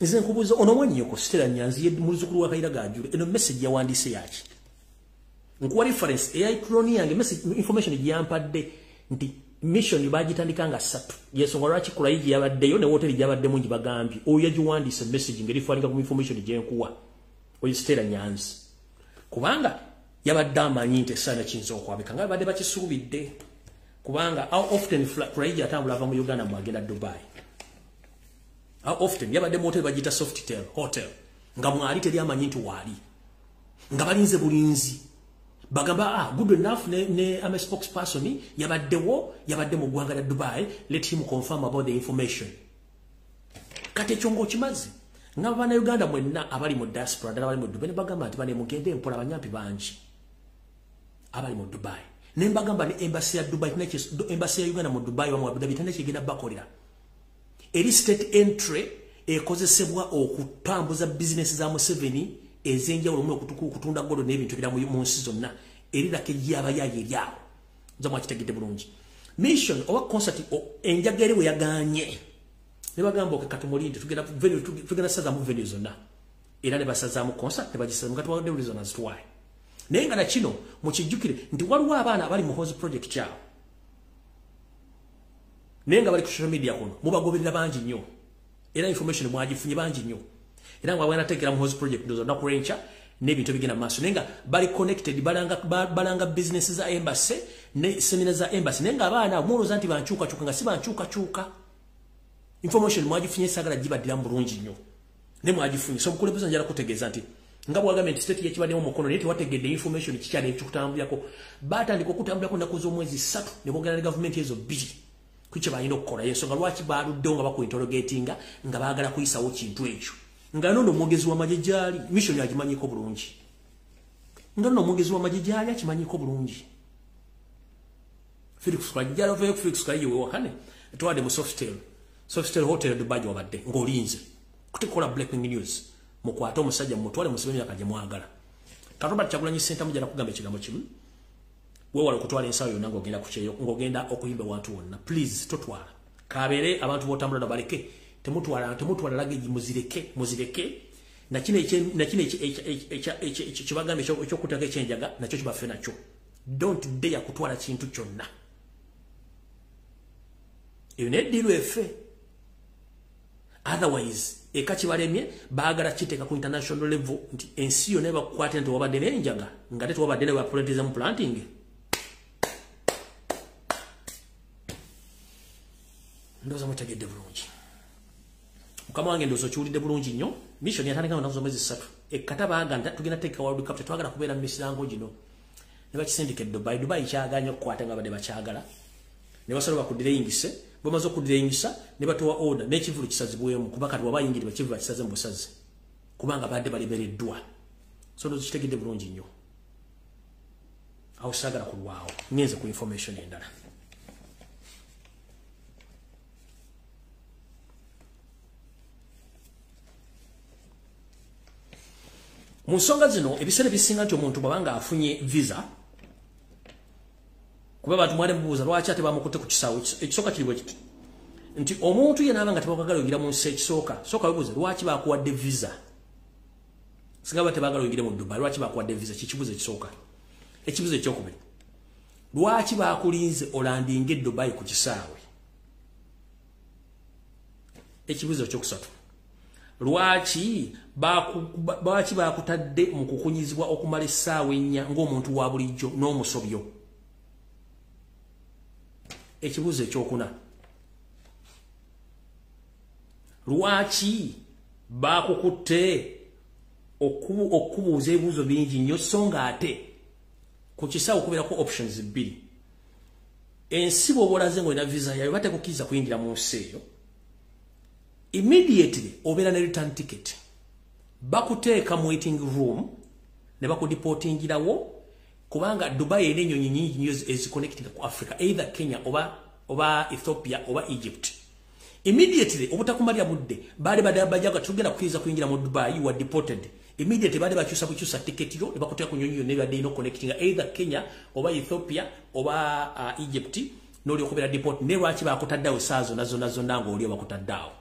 Nze nkubuuza ono mwannyoko Stella Nyanzi ye muzzukulu wa Kayira Gajule, eno message yawandiise yaki? Nkuwa reference AI clone yange message information gyampadde nti mission bagitandika nga 3. Yensonga lwaki Kulayigye yabaddeyo ne hoteli gyabaddemu ngibagambye oyo yagiwandiise message ng'erifanika ku information gye nkuwa oyo Stella Nyanzi, kubanga yabadde amanyi nti esaana kiyinza okwabika nga babadde bakisuubidde, kubanga how often Kulayigye atambula ava mu Uganda mwagenda Dubai. How often yabadde mu hotel bagiyita Softtel Hotel nga mwali teri amanyi nti waali, nga balinze bulinzi bagamba good enough ne am a spokesperson yabaddewo, yabadde mu ggwanga lya Dubai, let him confirm about the information. Kati ekyo ng'okimaze nga bannayuganda mwenna abali mu diaspora ddala abali mu Dubai ne bagamba nti bane mugende mpola abanyampi bangi abali mu Dubai, ne mbagamba ne embassy ya Dubai embassy ya Uganda mu Dubai wamu Abu Dhabi tena kigenda bakolera eri state entry ekozesebwa okutambuza business za Museveni ez'enjawulo mu okutunda gold n'ebintu ebirala mu nsi zonna eri lake y'abayaaye eri awo. Nze mwakitegedde bulungi. Mission oba concert enjaga eri we yaganye ne bagamba okay katumulinde tugenda venue tugenda sazaamu venue zonna era ne basazaamu concert ne bagisazaamu katuwadde reason as to why. Naye nga na kino mukijjukire nti waliwo abaana abali mu Muhoozi project kyawo naye nga bali ku social media kuno mubagoberera bangi nnyo era information mwagifunye bangi nnyo era nga bwanateekera Muhoozi project ndoza olunaku lw'enkya n'ebintu ebigenda mu maaso naye nga bali connected balanga business za embassy ne seminar za embassy naye nga abaana mulowooza nti bankyukakyuka nga si bankyukakyuka. Information mwagifunye saagala gibaddiramu bulungi nnyo ne mwagifunye. So omukulembeze njala kutegeeza nti nga bw'agambye nti state yekibaddemu omukono naye tewategedde information kikyali ekikutambulirako. Baatandika okutambulirako ennaku z'omwezi 3 ne boogera ne gavumenti ezo 2 ku kye balina okukola. Yensonga lwaki baaluddewo nga bakuinterrogatinga nga baagala kuyisawo kintu ekyo. Nga nono omwogezi w'amagye gy'ali mission agimanyiiko bulungi, nga nono omwogezi w'amagye gy'ali akimanyiiko bulungi. Felix Kulayigye ovayo Felix Kulayigye weewakane twadde mu Softtel Hotel Dubai wabadde ng'olinze kutekola breaking news mukwate omusajja mumutwale musibe emyaka gye mwagala. Robert Kyagulanyi Ssentamu njala kugamba ekigambo kimu, weewale okutwala ensawo yonna ng'ogenda ku kyeyo ng'ogenda okuyimba wantu wonna. Please totwala, kabeere abantu b'otambula nabo baleke, temutwala luggage muzireke muzireke. Na kino ekibagambye ekyokutaka ekyenjaga nakyo kibaffe nakyo. Don't dare kutwala kintu kyonna. Eyo neddiru effe. Otherwise eka kibalemye baagala kiteeka ku international level nti ensi yonna ebakukwate nti wabadde n'enjaga nga ate tewabadde ne bapulantiza mu planting. Ndowooza mutegedde bulungi. Mukama wange ndowooza okiwulidde bulungi nnyo. Mission yatandika mu nnaku z'omwezi 3. Ekkata baagala tugenda teeka World Cup, tetwagala kubeera mu misango gino. Ne bakisindika e Dubai. Dubai kyagaanye okukwata nga badde bakyagala. Ne basala bakudireyingise, bamaze okudireyingisa ne batowa order n'ekivulu kisazibwemu kuba kati wabayingiri bakivulu bakisaze mu busazi. Kubanga badde balemereddwa. So ndowooza kitegedde bulungi nnyo. Awo saagala kulwawo. Ngenze ku information endala. Mu nsonga zino ebiseera ebisinga nti omuntu bw'abanga afunye visa, kuba abantu mwali mubuuza lwaki ate bamukutte ku kisaawe. Ekisooka kiri bwe kiti nti omuntu yenna aba nga tebakwagala oyingira mu nsi, ekisooka sooka weebuuze lwaki bakuwadde visa. Singa ba tebaagala oyingire mu Dubai, lwaki bakuwadde visa? Kikibuuzo ekisooka. Ekibuuzo ekyokubiri, lwaki bakulinze olandinge e Dubai ku kisaawe? Ekibuuzo ekyokusatu, lwaki bakutadde mu kukunyizibwa okumala essaawa 4 ng'omuntu wa bulijjo n'omusobyo? Ekibuuzo ekyokuna, lwaki bakukutte okubuuza ebibuuzo bingi nnyo so nga ate ku kisaawe okubeerako options 2? Ensi bw'oba olaze ng'olina visa yayo batekukkiriza kuyingira mu nsi eyo, immediately obeera ne return ticket, bakuteeka mu waiting room ne bakudipotingirawo, kubanga Dubai erina ennyonyi nyingi nnyo eziconnectinga ku Africa, either Kenya oba Ethiopia oba Egypt. Immediately obutakumalira budde baali badde bajaga tugenda kukkiriza kuyingira mu Dubai, you are deported. Immediately baali bakyusa bukyusa ticket yo ne bakuteeka ku nnyonyi yonna ebadde erina connectinga either Kenya oba Ethiopia oba Egypt, n'oli okubeera deport. Ne lwaki bakutaddeawo essaawa zonna zonna zonna ng'oli bakutaddeawo?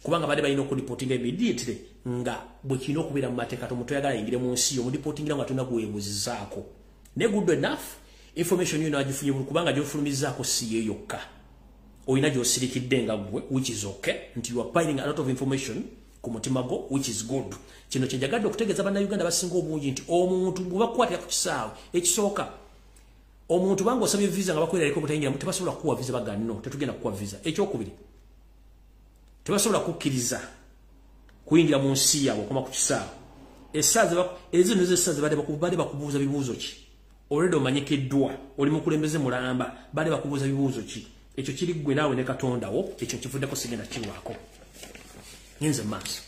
Kubanga badde balina okudipotinga immediately nga bwe kirina okubeera mu mateeka. Omuntu oyagala ayingire mu nsi yo omudipotingira nga tolina gwebuuzizaako. Naye good enough information yo nagifunye buli, kubanga gy'ofulumizaako si ye yokka, olina gy'osirikidde nga ggwe, which is okay, nti you are piling a lot of information ku mutima gwo, which is good. Kino kye njagadde okutegeeza Bannayuganda basinga obungi nti omuntu bwe bakukwatira ku kisaawe, ekisooka omuntu banga osabye visa nga bakweraleko obutayingira, tebasobola kukuwa visa, bagamba no, tetugenda kukuwa visa. Ekyokubiri, tebasobola kukkiriza kuyingira mu nsi yaabwe okoma ku kisaawe. Ezo nizo essaawa badde bakubuuza bibuuzo ki? Already omanyikiddwa, oli mukulembeze mulamba, badde bakubuuza bibuuzo ki? Ekyo kiri ggwe naawe ne Katonda wo, ekyo nkivuddeko sigenda kirwako. Ngenze mu maaso.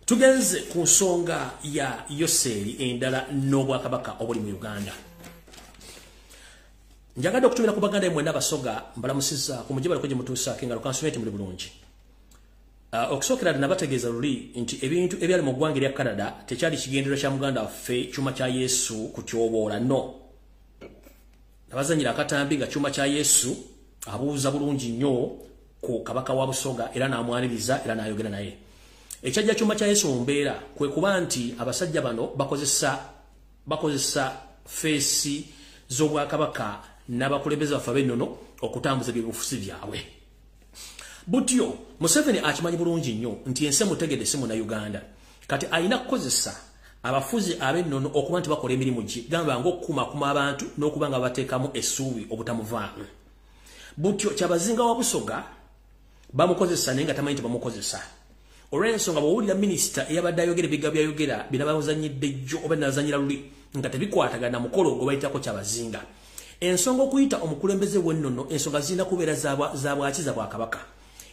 Tugenze ku nsonga ya Yoseeri endala n'obwakabaka obuli mu Uganda. Njagadde okutumira ku baganda mwenna Abasoga, mbalamusizza ku mujje baliko gye mutuusaako engalo, kansubire nti muli bulungi. Okusookera ddala nabategeeza luli nti ebintu ebyali mu ggwanga erya Canada tekyali kigendererwa kya muganda waffe Kyuma kya Yesu kutyoboola, no. Nabazannyira akatambi nga Kyuma kya Yesu abuuza bulungi nnyo ku kabaka wa Busoga era n'amwaniriza era n'ayogera naye. Ekyajja Kyuma kya Yesu mu mbeera kwe kuba nti abasajja bano bakozesa feesi z'obwakabaka n'abakulembeze baffe ab'ennono okutambuza ebyobufuzi byabwe. Butyo Museveni akimanyi bulungi nnyo nti ensi emutegedde si Munnayuganda. Kati alina kukozesa abafuzi ab'ennono okuba nti bakola emirimu gye, gamba ng'okukumaakuma abantu n'okuba nga bateekamu essuubi obutamuvaamu. Butyo Kyabazinga wa Busoga bamukozesa naye nga tamanyi nti bamukozesa. Olw'ensonga bw'owulira minisita eyabadde ayogera ebigambo by'ayogera binabazannyidde jjo oba binabazannyira luli nga tebikwatagana mukolo gwe bayitako Kyabazinga. Ensonga okuyita omukulembeze w'ennono, ensonga zirina kubeera za bwaki za bwakabaka.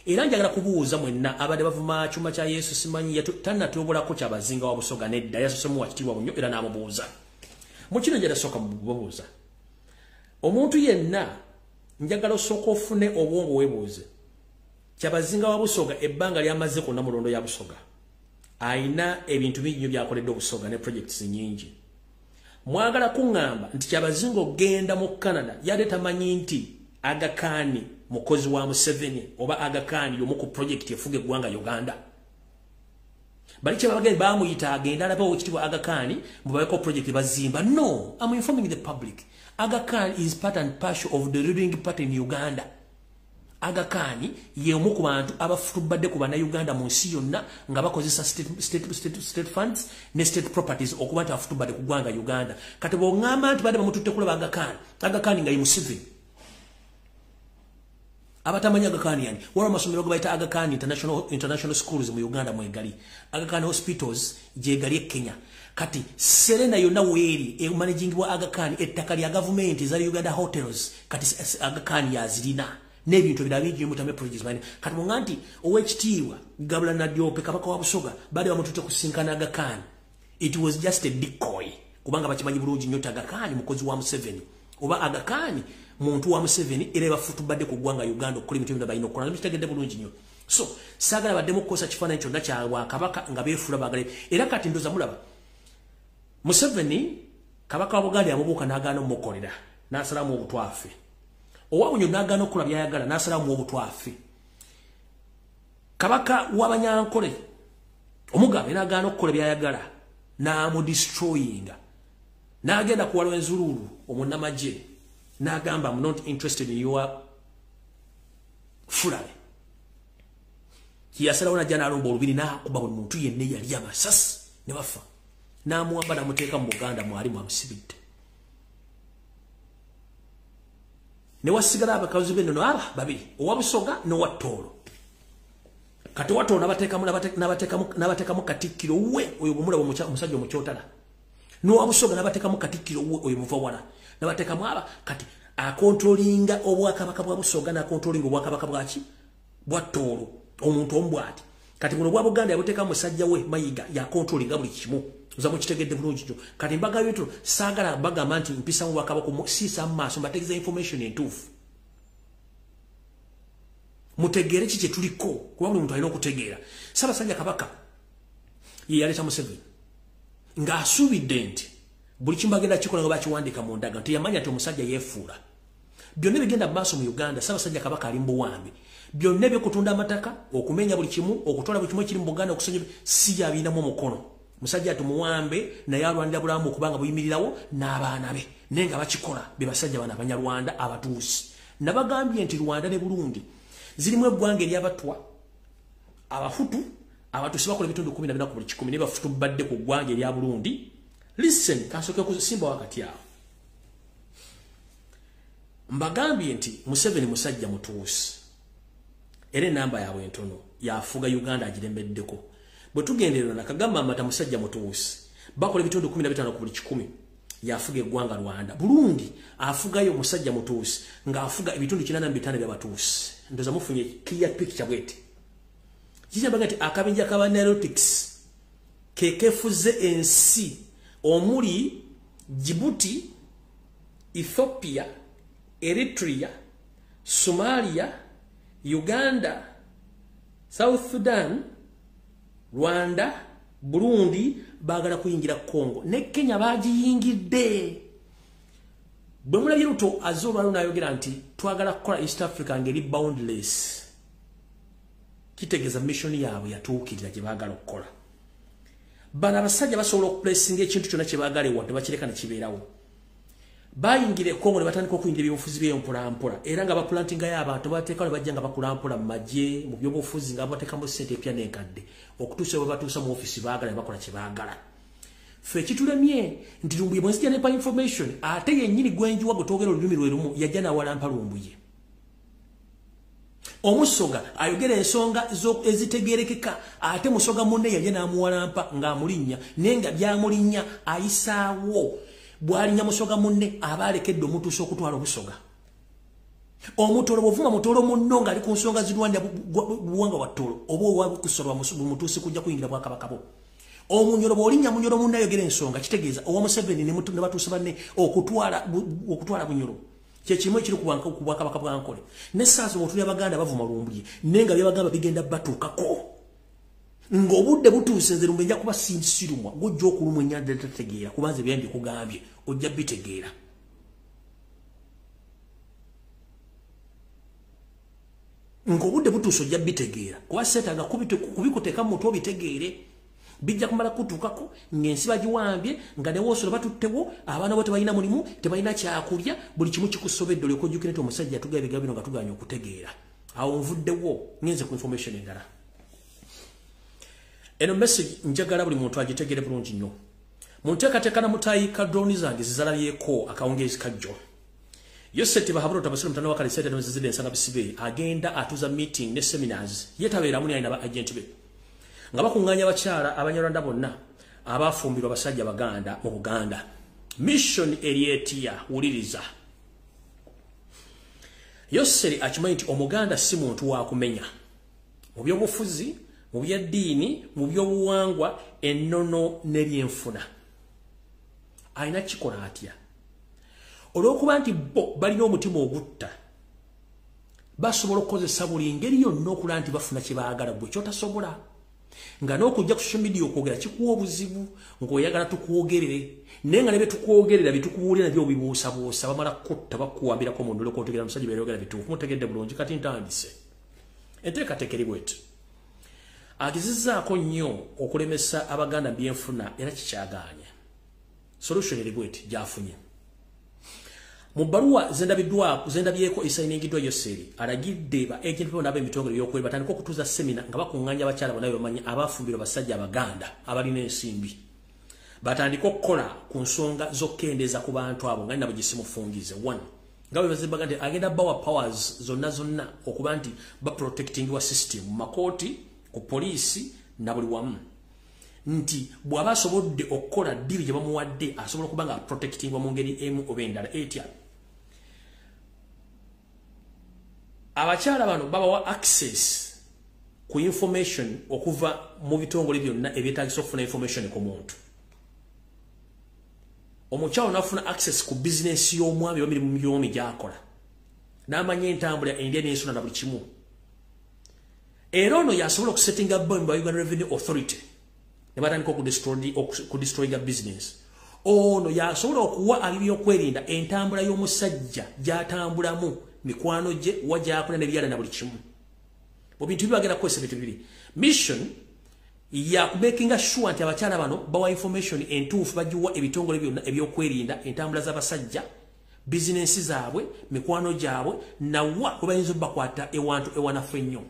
Era njagala kubuuza mwenna abadde bavuma Kyuma kya Yesu, simanyi tannatyobolako Kyabazinga wa Busoga nedda, yasoose muwa kitiibwa nnyo era n'amubuuza. Mu kino njagala sooka mubuuza. Omuntu yenna njagala osooka ofune obwongo weebuuze. Kyabazinga wa Busoga ebbanga ly'amaze ku Nnamulondo ya Busoga ayina ebintu bingi nnyo by'akoledde Obusoga ne projects nnyingi. Mwagala kuŋŋamba nti Kyabazinga ogenda mu Canada yadde tamanyi nti Aga Khan mukozi wa Museveni oba Aga Khan y'omu ku project efuga eggwanga Uganda? Bali kye babagenda bamuyita agenda alabe owekitiibwa Aga Khan mubaweko project bazimba. No, I'm informing the public. Aga Khan is part and parcel of the ruling party in Uganda. Aga Khan ye omu ku bantu abafutubadde ku bannayuganda mu nsi yonna nga bakozesa state funds ne state properties okuba nti abafutubadde ku ggwanga Uganda. Kati bw'oŋŋamba nti badde bamututte kulaba Aga Khan, Aga Khan nga ye Museveni. Abatamanyi Aga Khan yani waliwo amasomero ge bayita Aga Khan International Schools mu Uganda mwegali, Aga Khan Hospitals gyegali e Kenya. Kati Serena yonna weeri emanagingibwa Aga Khan, ettaka lya gavumenti ezali Uganda Hotels kati Aga Khan yazirina n'ebintu ebirala bingi mutame projects bane. Kati munga nti owekitiibwa Gabula Nadiope kabaka wa Busoga bali bamututte kusinkana Aga Khan, it was just a decoy, kubanga bakimanyi bulungi nnyo nti Aga Khan mukozi wa Museveni oba Aga Khan muntu wa Museveni era bafutubadde ku ggwanga Uganda okukola ebintu byonna balina okukola. Mukitegedde bulungi nnyo. So saagala baddemu kukozesa kifaananyi kyonna kya bwakabaka nga beefuula baagala. Era kati ndoza mulaba Museveni kabaka wa Buganda yamubuuka n'agaana omukolera n'asalamu obutwafe. Owabunyo n'agaana okukola by'ayagala n'asalamu obutwafe. Kabaka w'Abanyankole omugabe n'agaana okukola by'ayagala n'amudestroyinga. N'agenda ku Walwenzururu omunnamagye n'agamba I'm not interested in your foolery. Yasalawo n'ajja n'alumba olubiri n'akuba buli muntu yenna eyali amasasi ne bafa. N'amuwamba n'amuteeka mu Buganda mwali mwamusibidde. Ne wasigala abakazi b'ennono aba babiri, owa Busoga n'owa Tooro. Kati owa Tooro n'abateekamu katikkiro we oyo gw'omulaba omusajja omukyotala. N'owa Busoga n'abateekamu katikkiro we oyo muvawala. N'abateekamu aba kati akontrolinga obwakabaka bwa Busoga n'akontrolinga obwakabaka bwaki? Bwa Tooro. Omuntu omu bw'ati. Kati buno bwa Buganda yabuteekamu musajja we Mayiga yakontrolinga buli kimu. Nza mukitegedde bulungi nnyo. Kati mbaga bintu saagala bagamba nti mpisa mu bwakabaka siisa mu maaso mbategeeza information entuufu. Mutegeere ki kye tuliko kuba buli muntu alina okutegeera. Ssaabasajja Kabaka ye yaleeta Museveni ng'asuubidde nti buli kimu bagenda kikola nga bakiwandiika mu ndagaano. Teyamanya nti omusajja yeefuula. Byonna ebigenda mu maaso mu Uganda Ssaabasajja Kabaka ali mu buwambe. Byonna ebyokutunda amataka, okumenya buli kimu, okutwala buli kimu ekiri mu Buganda, okusonyiwa si yabirinamu omukono. Musajja tumuwambe naye alwanira bulamu okubanga buyimirirawo n'abaana be, naye nga bakikola be basajja bano Abanyarwanda Abatuusi. Nabagambye nti Rwanda ne Burundi zirimu eggwanga eryabatwa Abahutu, Abatuusi bakola ebitundu 14 ku buli 1 ne bafutu badde ku ggwanga erya Burundi. Listen, kansooke kusimba wakati awo. Mbagambye nti Museveni musajja Mutuusi, era enamba yaabwe entono yafuga Uganda agirembeddeko. Bwe tugenderera nakagamba amata musajja Mutuusi bakola ebitundu 15 ku buli 1 yafuga eggwanga Rwanda. Burundi afugayo musajja Mutuusi ng'afuga ebitundu 85 by'Abatuusi. Ndoza mufunye clear picture bweti. Kijambaga nti akabinja k'Abanilotics ke kefuze ensi omuli Djibouti, Ethiopia, Eritrea, Somalia, Uganda, South Sudan, Rwanda, Burundi baagala kuyingira Congo ne Kenya bagiyingidde. Bwe mulabye Ruto azze olwaleero n'ayogera nti twagala kukola East Africa ng'eri boundless, kitegeeza mission yaabwe yatuukirira gye baagala okukola. Bano abasajja basobola okupulesinga ekintu kyonna kye baagala ewadde bakireka ne kibeerawo. Bayingira e Congo ne batandika okuyingira ebyobufuzi byeyo mpolampola, era nga bapulantingayo abantu bateekawo ne bajja nga bakulampola mu magye, mu byobufuzi nga bateekamu ssente empya n'enkadde okutuusa bwe batuusa mu ofiisi baagala ne bakola kye baagala. Ffe ekitulemye nti Lumbuye bwe nzija nepa information ate yennyini gwenjiwa gwe twogera olulimi lwe lumu yajja n'awalampa Lumbuye. Omusoga ayogera ensonga ezitegeerekeka ate musoga munne yajja n'amuwalampa ng'amulinnya, naye nga by'amulinnya ayisaawo. Bw'alinnya musoga munne aba alekedde omutuusa okutwala obusoga. Omutolo bw'ovuma mutolo munno ng'ali ku nsonga zirwanira buwanga bwa Tooro oba owakusolwa mutuusi kujja kuyingira bwakabaka bo. Omunyoro bw'olinnya munyoro munne ayogera ensonga kitegeeza owa Museveni ne batuusa banne okutwala Bunyoro. Kye kimu ekiri ku bwakabaka bwa Nkole. Ne ssaazi bw'otuulira Abaganda bavuma Lumbuye naye nga byebagamba bigenda batuukako. Ng'obudde butuuse nze Lumbuye nja kuba sirumwa, gw'ojja okulumwa ennyanja tategeera kuba nze bye mbikugambye ojja bitegeera. Ng'obudde butuuse ojja bitegeera kuba seetaaga kubikuteeka mu mutwe obitegeere. Bijja kumala kutuukako ng'ensi bagiwambye nga ne woosolo batuttewo, abaana bo tebalina mulimu, tebalina kyakulya, buli kimu kikusobedde olyoke ojjukire nti omusajja yatugaba ebigambo bino nga tugaanye okutegeera. Awo nvuddewo ngenze ku information endala. Eno message njagala buli muntu agitegere bulungi nnyo. Mu nteekateeka namutayiika drone zange zizalabyeko akawungeezi kajjo. Yoseti Bahaburo Tabasira mutano wa Kalisete n'ozizide ensanga bisibe agenda atuza meeting ne seminars yetabeera muni alina ba agent be nga bakuŋŋaanya abakyala Abanyarwanda bonna abafumbirwa abasajja Baganda mu Buganda. Mission eri etya? Wuliriza. Yoseri akimanyi nti Omuganda si muntu wa kumenya mu byobufuzi, mu byaddiini, mu byobuwangwa, ennono n'ebyenfuna. Alina kikola atya? Olw'okuba nti bo balina omutima ogutta, basobola okukozesa buli ngeri yonna okulaba nti bafuna kye baagala, gwe ky'otasobola. Nga n'okujja ku social media okwogera kikuwa obuzibu, ng'oyagala tukwogerere, naye nga ne bye tukwogerera bye tukubuulira nabyo obibuusabuusa, bamala kutta bakuwambirako mu ndoloko otegeera musajja by'ayogera bituufu. Mutegedde bulungi. Kati ntandise. Enteekateeka eri bw'eti. Agezezzaako nnyo okulemesa Abaganda byenfuna era kikyagaanye. Solution eri bw'eti gy'afunye. Mu bbaluwa zendabyeko esayiningiddwa Yoseri alagidde ba agent bonna ab'emitongole ebyokwerinda batandike okutuuza semina nga bakuŋŋaanya abakyala bonna be bamanyi abafumbirwa basajja Abaganda abalina ensimbi. Batandike okukola ku nsonga z'okukendeeza ku bantu abo nga nabo gisimufungize. One, nga bwe bazibaga nti agenda bawa powers zonna zonna okuba nti baprotectingibwa system mu makooti, ku poliisi na buli wamu. Nti bw'aba asobodde okukola ddiiru gye bamuwadde asobola okuba nga protectingibwa mu ngeri emu oba endala. Etya? Abakyala bano babawa access ku information okuva mu bitongole byonna ebyetaagisa okufuna information ku muntu. Omukyala n'afuna access ku bizinensi y'omwami oba emirimu gy'omwami gy'akola, n'amanya entambula, endya n'ensona na buli kimu. Era ono y'asobola okusettinga bomb ba Uganda Revenue Authority ne batandika okudestroyinga business. Ono y'asobola okuwa ab'ebyokwerinda entambula y'omusajja gy'atambulamu, mikwano gye, wa gy'akola n'ebyala na buli kimu. Mu bintu bibagenda kukozesa ebintu bibiri. Mission ya kumakinga sure nti abakyala bano bawa information entuufu, bagiwa ebitongole byonna ebyokwerinda, entambula z'abasajja, bizinensi zaabwe, mikwano gyabwe, nawa we bayinza obbakwata ewantu ewanafu ennyo.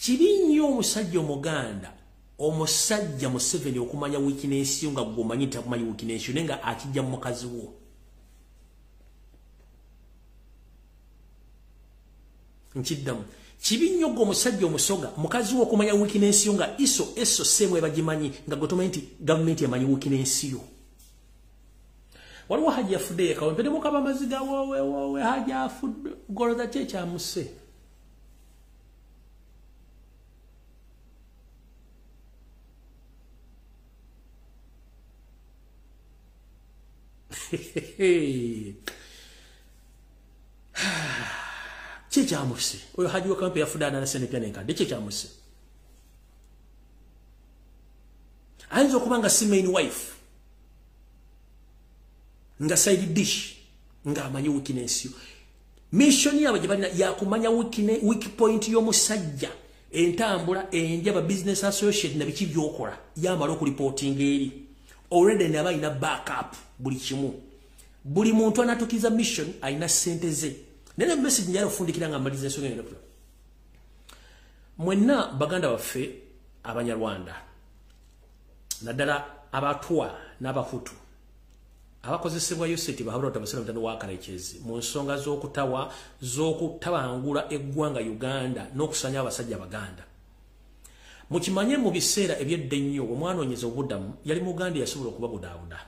Kibi nnyo omusajja Omuganda, omusajja Museveni okumanya weakness yo nga ggwe omanyi nti akumanyi weakness yo naye nga akijja mu mukazi wo. Nkiddamu. Kibi nnyo ggwe omusajja Omusoga, mukazi wo okumanya weakness yo nga iso eso seemu ebagimanyi nga ggwe tomanyi nti gavumenti emanyi weakness yo. Waliwo Hajji yafudde yekka, mpedde mukaba amaziga woowe woowe, Hajji afudde, goloza ki ekyamuse? Ki ekyamuse? Oyo Hajji wa Kampi yafudde ananase n'empya n'enkadde, ki ekyamuse? Ayinza okuba nga si main wife, nga side dish, ng'amanyi weakness yo. Mission yaabwe gye balina yakumanya weak point y'omusajja, entambula, endya, ba business associate na biki by'okola, yamala okulipootinga eri. Already naba alina backup buli kimu. Buli muntu anatukiza mission alina ssente ze. Naye message njala okufundikira nga mmaliriza ensonga eno. Mwenna baganda baffe Abanyarwanda, naddala Abatwa n'Abahutu abakozesebwa Yoseti Bahabura Tabasira mutano wa Karekezi mu nsonga z'okutabangula eggwanga Uganda n'okusanya abasajja Abaganda. Mukimanye mu biseera ebyedda ennyo omwanoonyeza obuddamu yali Muganda yasobola okubabudaabuda.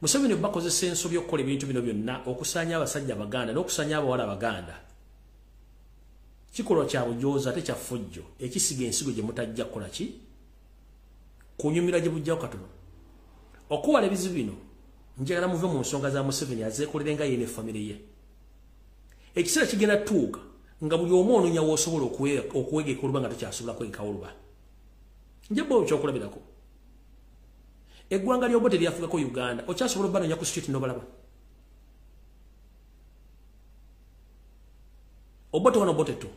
Museveni bakozesa ensobi okukola ebintu bino byonna okusanya abasajja Abaganda n'okusanya abawala Abaganda. Kikolwa kya bujoozi ate kya ffujjo ekisiga ensigo gye mutajja kukola ki? Kunyumira gye bujjawo katono. Okuwala ebizibu bino njagala muve mu nsonga za Museveni azeekolere nga ye ne famire ye. Ekiseera kigenda tuuka nga buli omu onoonya w'osobola okuwegeka oluba nga tokyasobola kwegeka oluba. Nja bba ekyokulabirako. Eggwanga ly'Obote lyafugako Uganda, okyasobola obbanoonya ku street n'obalaba. Obote wano Obote to.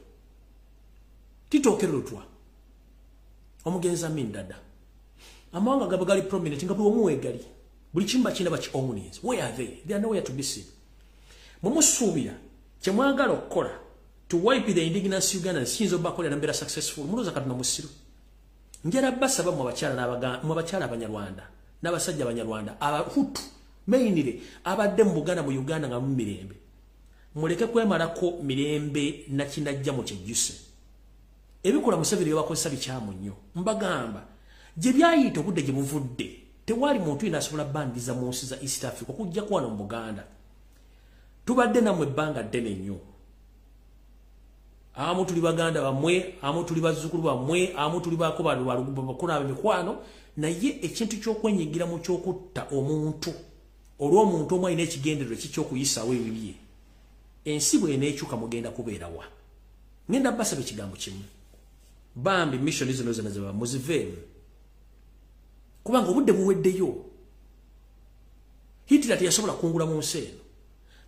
Tito Okello Lutwa. Omugenzi Amin Dada. Amawanga gaba gali prominent nga buli omu weegali. Buli kimba kirina baki owninze. Where are they? They are nowhere to be seen. Mumusuubira kye mwagala okukola to wipe the indigenous Ugandans kiyinza obbakolera mbeera successful. Mulowooza Katonda musiru. Njala basaba mu abakyala Abanyarwanda n'abasajja Abanyarwanda Abahutu Mainly abadde mu Buganda mu Uganda nga mu mirembe. Muleke kwemalako mirembe na kinajja mu kyejjuse. Ebikola Museveni byebakozesa bikyamu nnyo. Mbagamba gye byayita obudde gye buvudde tewali muntu yenna asobola bandiza mu nsi za East Africa okujjako wano mu Buganda. Tubadde nammwe ebbanga ddene nnyo. Abamu tuli baganda bammwe, abamu tuli bazzukulu bammwe, abamu tuli baako bakulu ab'emikwano, naye ekintu ky'okwenyigira mu ky'okutta omuntu olw'omuntu omu alina ekigendererwa ekiky'okuyisaawo ebibye, ensi bw'eneekyuka mugenda kubeera wa? Ngenda basaba ekigambo kimu. Bambi mission zino zonna ze muziveemu, kubanga obudde buweddeyo. Hitler teyasobola kungula mu nsi eno,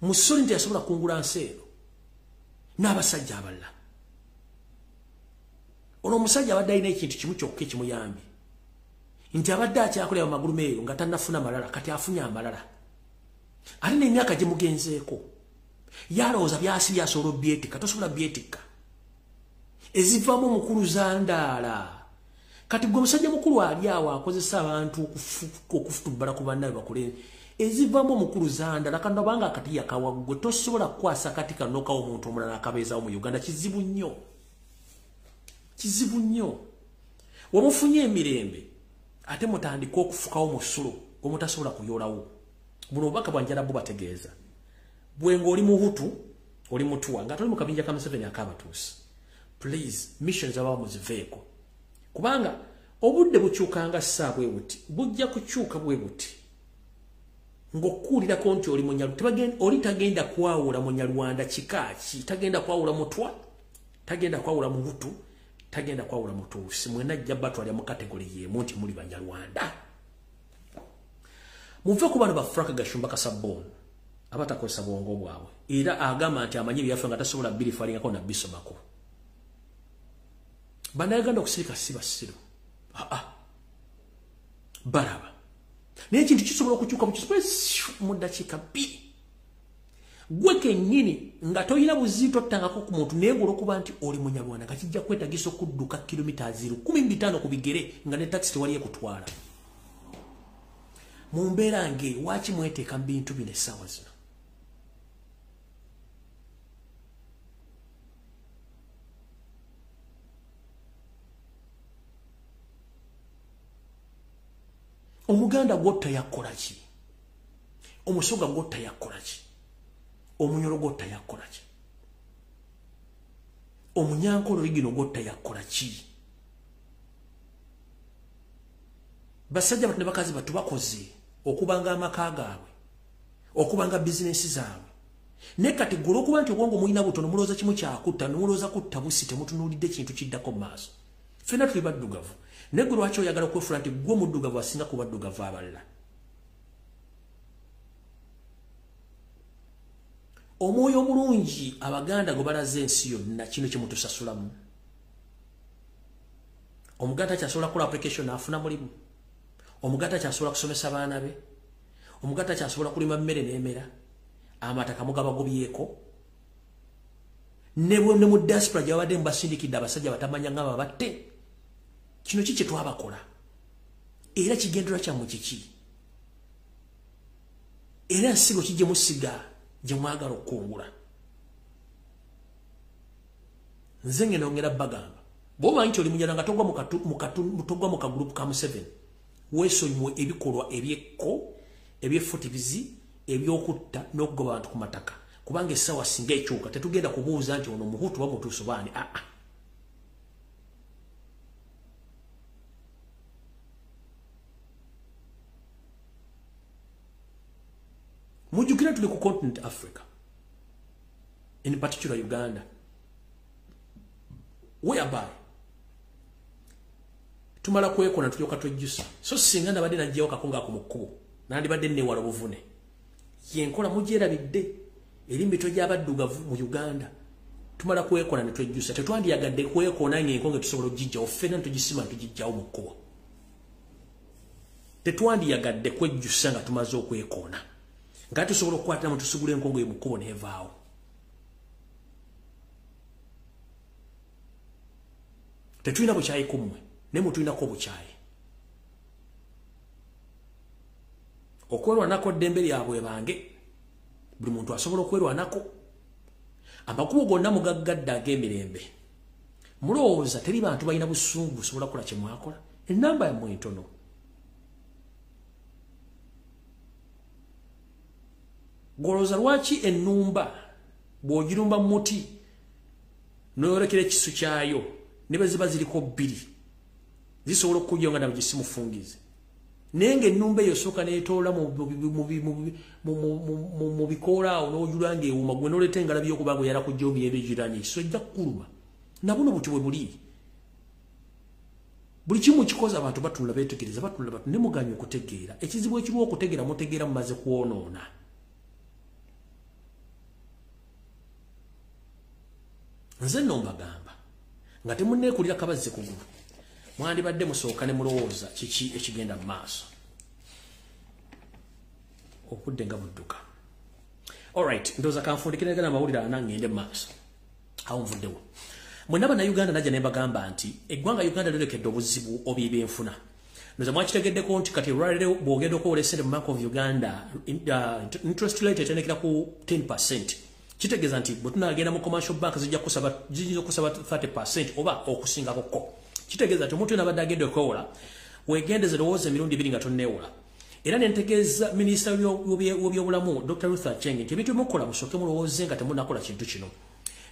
Mussolini teyasobola kungula nsi eno, n'abasajja abalala. Ono omusajja abadde alina ekintu kimu kyokka ekimuyambye, nti abadde akyakolera mu magulu meeru nga tannafuna malala, kati afunye amalala. Ate n'emyaka gye mugenzeeko, yalowooza byasi byasobola obyetikka, tosobola byetikka. Ezivaamu omukulu zandaala. Kati gwe omusajja mukulu ali awo akozesa abantu okufutubbala ku bannaabwe bakole. Ezivaamu omukulu zandaala, kano obanga akati yakawa ggwe tosobola kukwasa akati kano kawa omuntu omulala akabeezaawo mu Uganda. Kizibu nnyo. Kizibu nnyo. Wemufunye emirembe, ate mutandike okufukawo musulo gwemutasobola kuyoolawo. Buno obubaka bwanjala bubategeeza. Bwe ng'oli Muhutu, oli Mutuwa, nga toli mu kabinja ka Museveni ak'Abatuusi, please, missions abawa muziveeko. Kubanga obudde bukyukanga ssa bwe buti, bujja kukyuka bwe buti. Ng'okuwulirako nti oli Munyarwanda, oli tagenda kwawula Munyarwanda kika ki, tagenda kwawula Mutwa, tagenda kwawula Muhutu, tagenda kwawula Mutuusi. Mwenna ajja batwalira mu kategori y'emu nti muli Banyarwanda. Muve ku bano ba Frank Gashumba Kasabon abatakozesa bwongo bwabwe, era agamba nti amanyi ebyaffe nga tasobola bbirifalingako na bisomako. Bannayuganda okusirika si basiru, balaba. Naye ekintu kisobola okukyuka mu ddakiika bbiri. Gwe kennyini nga tolina buzito ottangako ku muntu, naye ng'olwokuba nti oli Munyarwanda, nga kijja kwetagisa okudduka kilomita 15 ku bigere nga ne takisi tewali ekutwala. Mu mbeera nge waaki mweteeka mu bintu bino essaawa zino? Omuganda gwotta yakola ki? Omusoga gwotta yakola ki? Omunyoro gwotta yakola ki? Omunyankole origino gwotta yakola ki? Basajja batu ne bakazi batu bakoze okubanga amaka gaabwe, okubanga bizinensi zaabwe. Ne kati gwe olw'okuba nti obwongo mulina butono, mulowooza kimu kyakutta, ne mulowooza kutta busi, temutunuulidde kintu kiddako mu maaso. Ffenna tuli baddugavu. Naye gwe lwaki oyagala okwefuula nti gwe omuddugavu asinga ku baddugavu abalala? Omwoyo omulungi Abaganda gwe balaze ensi yonna, kino kye mutusasulamu. Omuganda takyasobola kukola application afuna mulimu. Omuganda takyasobola kusomesa baana be. Omuganda takyasobola kulima mmere n'emera. Amataka mugabagobyeko. Ne mu diaspora gye babadde mubasindikidde abasajja batamanya nga babatte. Kino ki kye twabakola? Era kigendererwa kyammwe kiki? Era nsigo ki gye musiga gye mwagala okukungula? Nze ngenda ongera bagamba, bw'omanyi nti oli Munyarwanda nga togwa mu kagurupu ka Museveni, weesonyiwe ebikolwa ebyekko, eby'effutibizi, eby'okutta n'okugoba abantu ku mataka. Kubanga essaawa singa ekyuka tetugenda kubuuza nti ono Muhutu oba Mutuusi oba ani. Mujjukire tuli ku continent Africa, in particular Uganda, whereby tumala kwekona tulyoka twejjusa. So singa nabadde najjawo kakonga ako mu kkubo, nandibadde neewala obuvune. Yenkola mugyerabidde eri mitwe gy'abaddugavu mu Uganda. Tumala kwekona ne twejjusa. Tetwandiyagadde kwekona ng'enkonge tusobola okugijjawo, ffenna ne tugisima ne tugijjawo mu kkubo. Tetwandiyagadde kwejjusa nga tumaze okwekoona, nga tusobola okukwatiramu tusigula enkonge mu kkubo n'evaawo. Tetulina bukyayi ku mmwe, naye mutulinako obukyayi. Okwerwanako ddembe lyabwe bange, buli muntu asobola okwerwanako. Amakubo gonna mugaggadde ag'emirembe. Mulowooza teri bantu balina busungu busobola kukola kye mwakola? Ennamba yammwe ntono. Golowooza lwaki ennumba bw'ogirumba mu muti n'oyolekera ekisu kyayo ne bwe ziba ziriko bbiri zisobola okujja nga nabwe gisimufungize, naye ng'ennumba eyo osooka n'etoola mu bikoola awo n'ojula ng'ewuma, gwe n'oleeta engalabi y'okuba nga oyala kujja omuyembe egiranye ekisu ejja kukuluma. Na buno buti bwe buli. Buli kimu kikoze abantu batunula beetegereza, batunula ne muganya okutegeera. Ekizibu ekiriwo okutegeera mutegeera mumaze kwonoona. Nze nno mbagamba nga temunneekulira kabazzi kugulu, mwandibadde musooka ne mulowooza kiki ekigenda mu maaso. Okudde nga budduka. Alright, ndowooza kanfundikire gana amawulire ana ngende mu maaso. Awo nvuddewo. Mwenna Bannayuganda najja ne mbagamba nti eggwanga Uganda lyolekedde obuzibu oby'ebyenfuna. Ndowooza mwakitegeddeko nti kati olwaleero bw'ogenda okwola essente mu Bank of Uganda, interest rate etendekera ku 10%. Kitegeeza nti bwe tunaagenda mu commercial bank zijja kusaba ziyinza okusaba 30% oba okusingako ko. Kitegeeza nti omuntu yenna abadde agenda okwewola, weegendeze lowooza emirundi ebiri nga tonneewola. Era ne ntegeeza minisita w'ebyobulamu Dr. Ruth Aceng nti ebintu byemukola musooke mulowooze nga temunnakola kintu kino.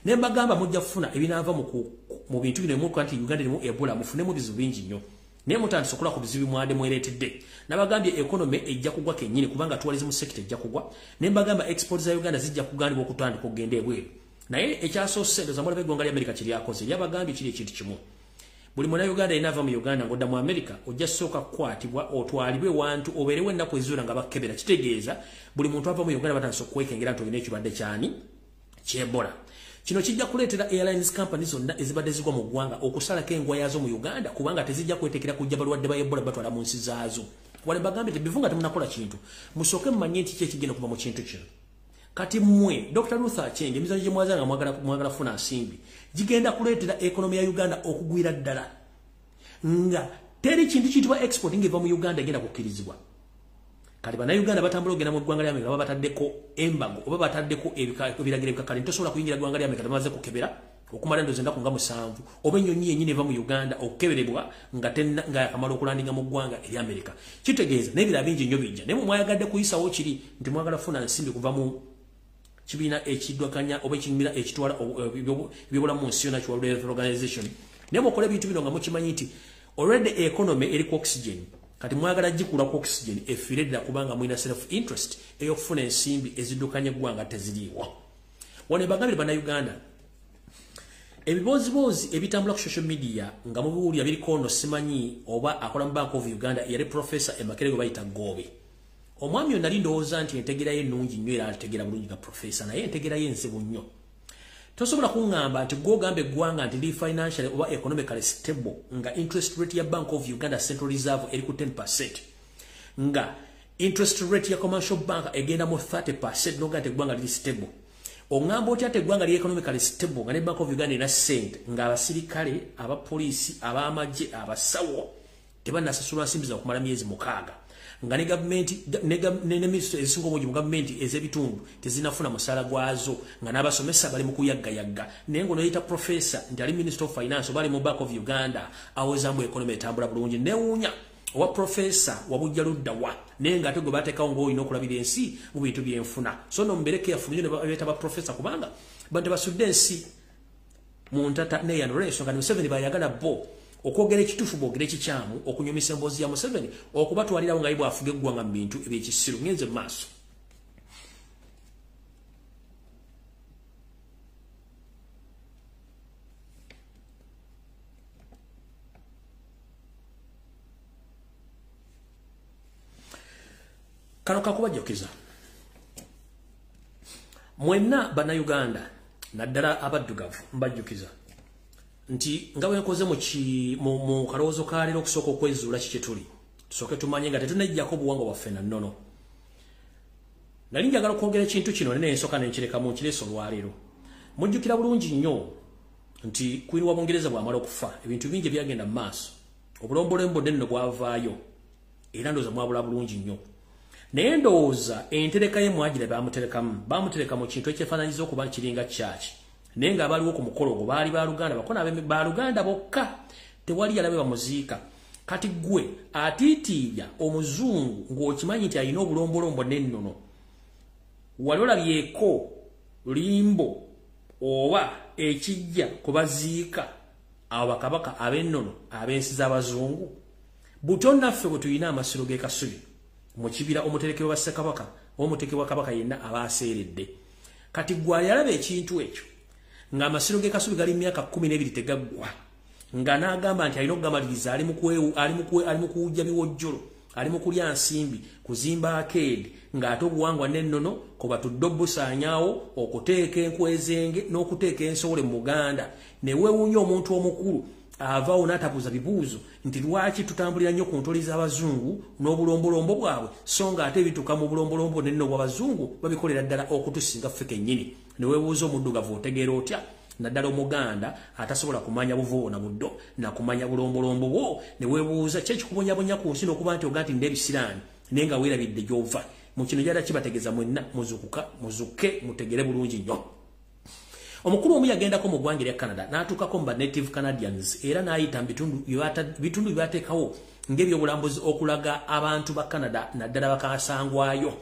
Ne mbagamba mujja kufuna ebinaava mu bintu bino emukola nti Uganda erimu Ebola, mufunemu ebizibu bingi nnyo. Naye mutandise okukola ku bizibu mwadde mwereetedde. Nabagambye economy ejja kugwa kennyini kubanga tourism sector ejja kugwa. Ne mbagamba export za Uganda zijja kugandibwa okutandika okugenda ebweru. Naye ekyasoose ndowooza mulaba eggwanga lya Amerika kye lyakoze, lyabagambye kiri ekintu kimu. Buli munnayuganda yenna ava mu Uganda ng'odda mu Amerika ojja kusooka kukwatibwa otwalibwe wantu obeerewo ennaku eziwera nga bakkebera. Kitegeeza buli muntu ava mu Uganda batandise okwekengera nti olina ekirwadde kyani ky'Ebola. Kino kijja kuleetera airlines company zonna ezibadde zigwa mu ggwanga okusalako engwa yaazo mu Uganda kubanga tezijja kwetekera kujja balwadde ba Ebola batwala mu nsi zaazo. Wale mbagambye tebivunga temunakola kintu, musooke mumanye nti ki ekigenda okuva mu kintu kino. Kati mmwe Dr. Ruth Aceng emizannyo gye mwazanga mwagala kufuna nsimbi gigenda kuleetera economy ya Uganda okugwira ddala nga teri kintu kiyitibwa export ng'eva mu Uganda egenda kukkirizibwa. Kati Bannayuganda batambula ogenda mu ggwanga lya Amerika baba bataddeko embargo oba bataddeko ebiragiro ebikakali nti tosobola kuyingira ggwanga lya Amerika tebamaze kukebera okumala endowooza ennaku nga 7 oba ennyonyi yennyini eva mu Uganda okukeberebwa nga yakamala okulandinga mu ggwanga erya Amerika. Kitegeeza n'ebirala bingi nnyo bijja. Naye mwayagadde kuyisawo kiri nti mwagala kufuna nsimbi kuva mu kibiina ekiddukanya oba ekinyumira ekitwala ebyobulamu mu nsi yonna ki World Health Organization. Naye mukola ebintu bino nga mukimanyi nti already economy eri ku oxygen. Kati mwagala gikula ku oxygen efiire ddala kubanga mulina self interest ey'okufuna ensimbi eziddukanya eggwanga teziriiwo. Wano mbagambire Bannayuganda, ebibooziboozi ebitambula ku social media nga mubiwulira biriko ono simanyi oba akola mu Bank of Uganda eyali professor e Makerere gwe bayita Goobe. Omwami ono nali ndowooza nti entegeera ye ennungi nnyo era ategeera bulungi nga professor, naye entegeera ye nzibu nnyo. Tosobola kuŋŋamba nti gw'ogamba eggwanga nti liri financially oba economically stable nga interest rate ya Bank of Uganda Central Reserve eri ku 10%, nga interest rate ya commercial bank egenda mu 30% n'oga nti eggwanga liri stable. Oŋŋamba otya nti eggwanga liri economically stable nga ne Bank of Uganda erina ssente ng'abasirikale, abapoliisi, ab'amagye, abasawo tebannasasulwa nsimbi za kumala myezi 6, nga ne gavumenti ne minisitule ezisinga obungi mu gavumenti ez'ebitundu tezinafuna musaala gwazo, nga n'abasomesa bali mu kuyaggayagga. Naye ng'onoyita professor nti ali Minister of Finance oba ali mu Bank of Uganda aweza mbu economy etambula bulungi. Neewuunya owa professor wabujja ludda wa, naye ng'ate gwe bateekawo ng'olina okulabira ensi mu bintu byenfuna. So nno mubeere careful nnyo ne beeta ba professor kubanga bantu basudde ensi mu ntata neeyano olw'ensonga nti Museveni bayagala bo okwogera ekituufu boogere ekikyamu, okunyumisa emboozi ya Museveni, okubatwalirawo nga ye bw'afuga eggwanga mu bintu ebyekisiru. Ngenze mu maaso. Kano kakubajjukiza mwenna Bannayuganda naddala abaddugavu, mbajjukiza nti nga bwe nkoze mu kalowoozo ka leero okusooka okwezuula ki kye tuli, tusooke tumanye nga tetunnaggyako obuwangwa bwaffe na nnono. Nali njagala okwogera ekintu kino naye nsooka ne nkirekamu nkireese olwaleero. Mujjukira bulungi nnyo nti Queen wa Bungereza bw'amala okufa ebintu bingi ebyagenda mu maaso, obulombolombo nno bwavaayo era ndowooza mwabula bulungi nnyo. Naye ndowooza entereka ye mwagira bamuterekamu, bamutereka mu kintu ekyefaananyiza okuba kiringa church. Naye nga abaliwo ku mukolo ogwo baali baluganda bakona baluganda bokka, tewali yalabe bamuziika. Kati gwe atiitiibya omuzungu ng'okimanyi nti alina obulombolombo n'ennono, wali olabyeko limbo oba ekijja kubaziika abo bakabaka ab'ennono ab'ensi z'abazungu? Buto naffe bwe tulina amasiro g'e Kasubi mu kibira omuterekebwa Ssekabaka, omuterekebwa Kabaka yenna aba aseeredde. Kati gwe yalaba ekintu ekyo ng'amasiro g'e Kasubi gali myaka 12 tegaggwa, nga n'agamba nti alina okugamaliriza, ali mu kuwujja biwojjolo, ali mu kulya nsimbi, kuzimba akeedi, ng'ate obuwangwa n'ennono kuba tudde obusaanyaawo, okuteeka enkwezenge n'okuteeka ensowole mu Buganda. Ne weewuunya omuntu omukulu avaawo n'atabuuza bibuuzo nti lwaki tutambulira nnyo ku ntoli z'abazungu n'obulombolombo bwabwe, so nga ate ebituuka mu bulombolombo n'ennono bw'abazungu babikolera ddala okutusinga ffe kennyini. Ne weebuuza omuddugavu otegeera otya, naddala omuganda atasobola kumanya buvo na buddo na kumanya bulombolombo bwo. Ne weebuuza ki ekikubonyabonya ku nsi n'okuba nti oga nti ndebisiraani naye nga weerabidde gy'ova. Mu kino gyala kibategeeza mwenna muzukuka, muzukke, mutegere bulungi nnyo. Omukulu omu yagendako mu ggwanga erya Canada n'atuukako mu ba native Canadians, era n'ayita mu bitundu bye bateekawo ng'ebyobulambuzi okulaga abantu ba Canada naddala bakasangwayo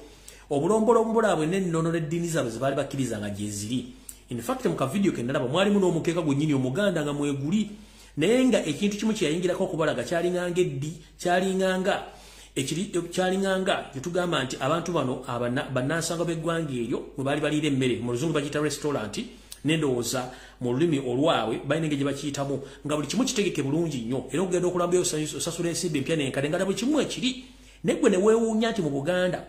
obulombolombo bwabwe n'ennono n'eddiini zaabwe ze baali bakkiriza nga gye ziri. In fact, mu kavidiyo ke nalaba mwalimu n'omukeeka gwennyini omuganda nga mweguli, naye nga ekintu kimu kye yayingirako okubalaga kyalinganga eddi, kyalinganga gye tugamba nti abantu bano bannansangwa b'eggwanga eryo bwe baali baliira emmere, mu luzungu bagiyita restaurant, n'endowooza mu lulimi olwabwe balina engeri gye bakiyitamu, nga buli kimu kitegeke bulungi nnyo, era okugenda okulamba osasula ensimbi empya n'enkadde, nga buli kimu ekiri. Naye gwe ne weewuunya nti mu Buganda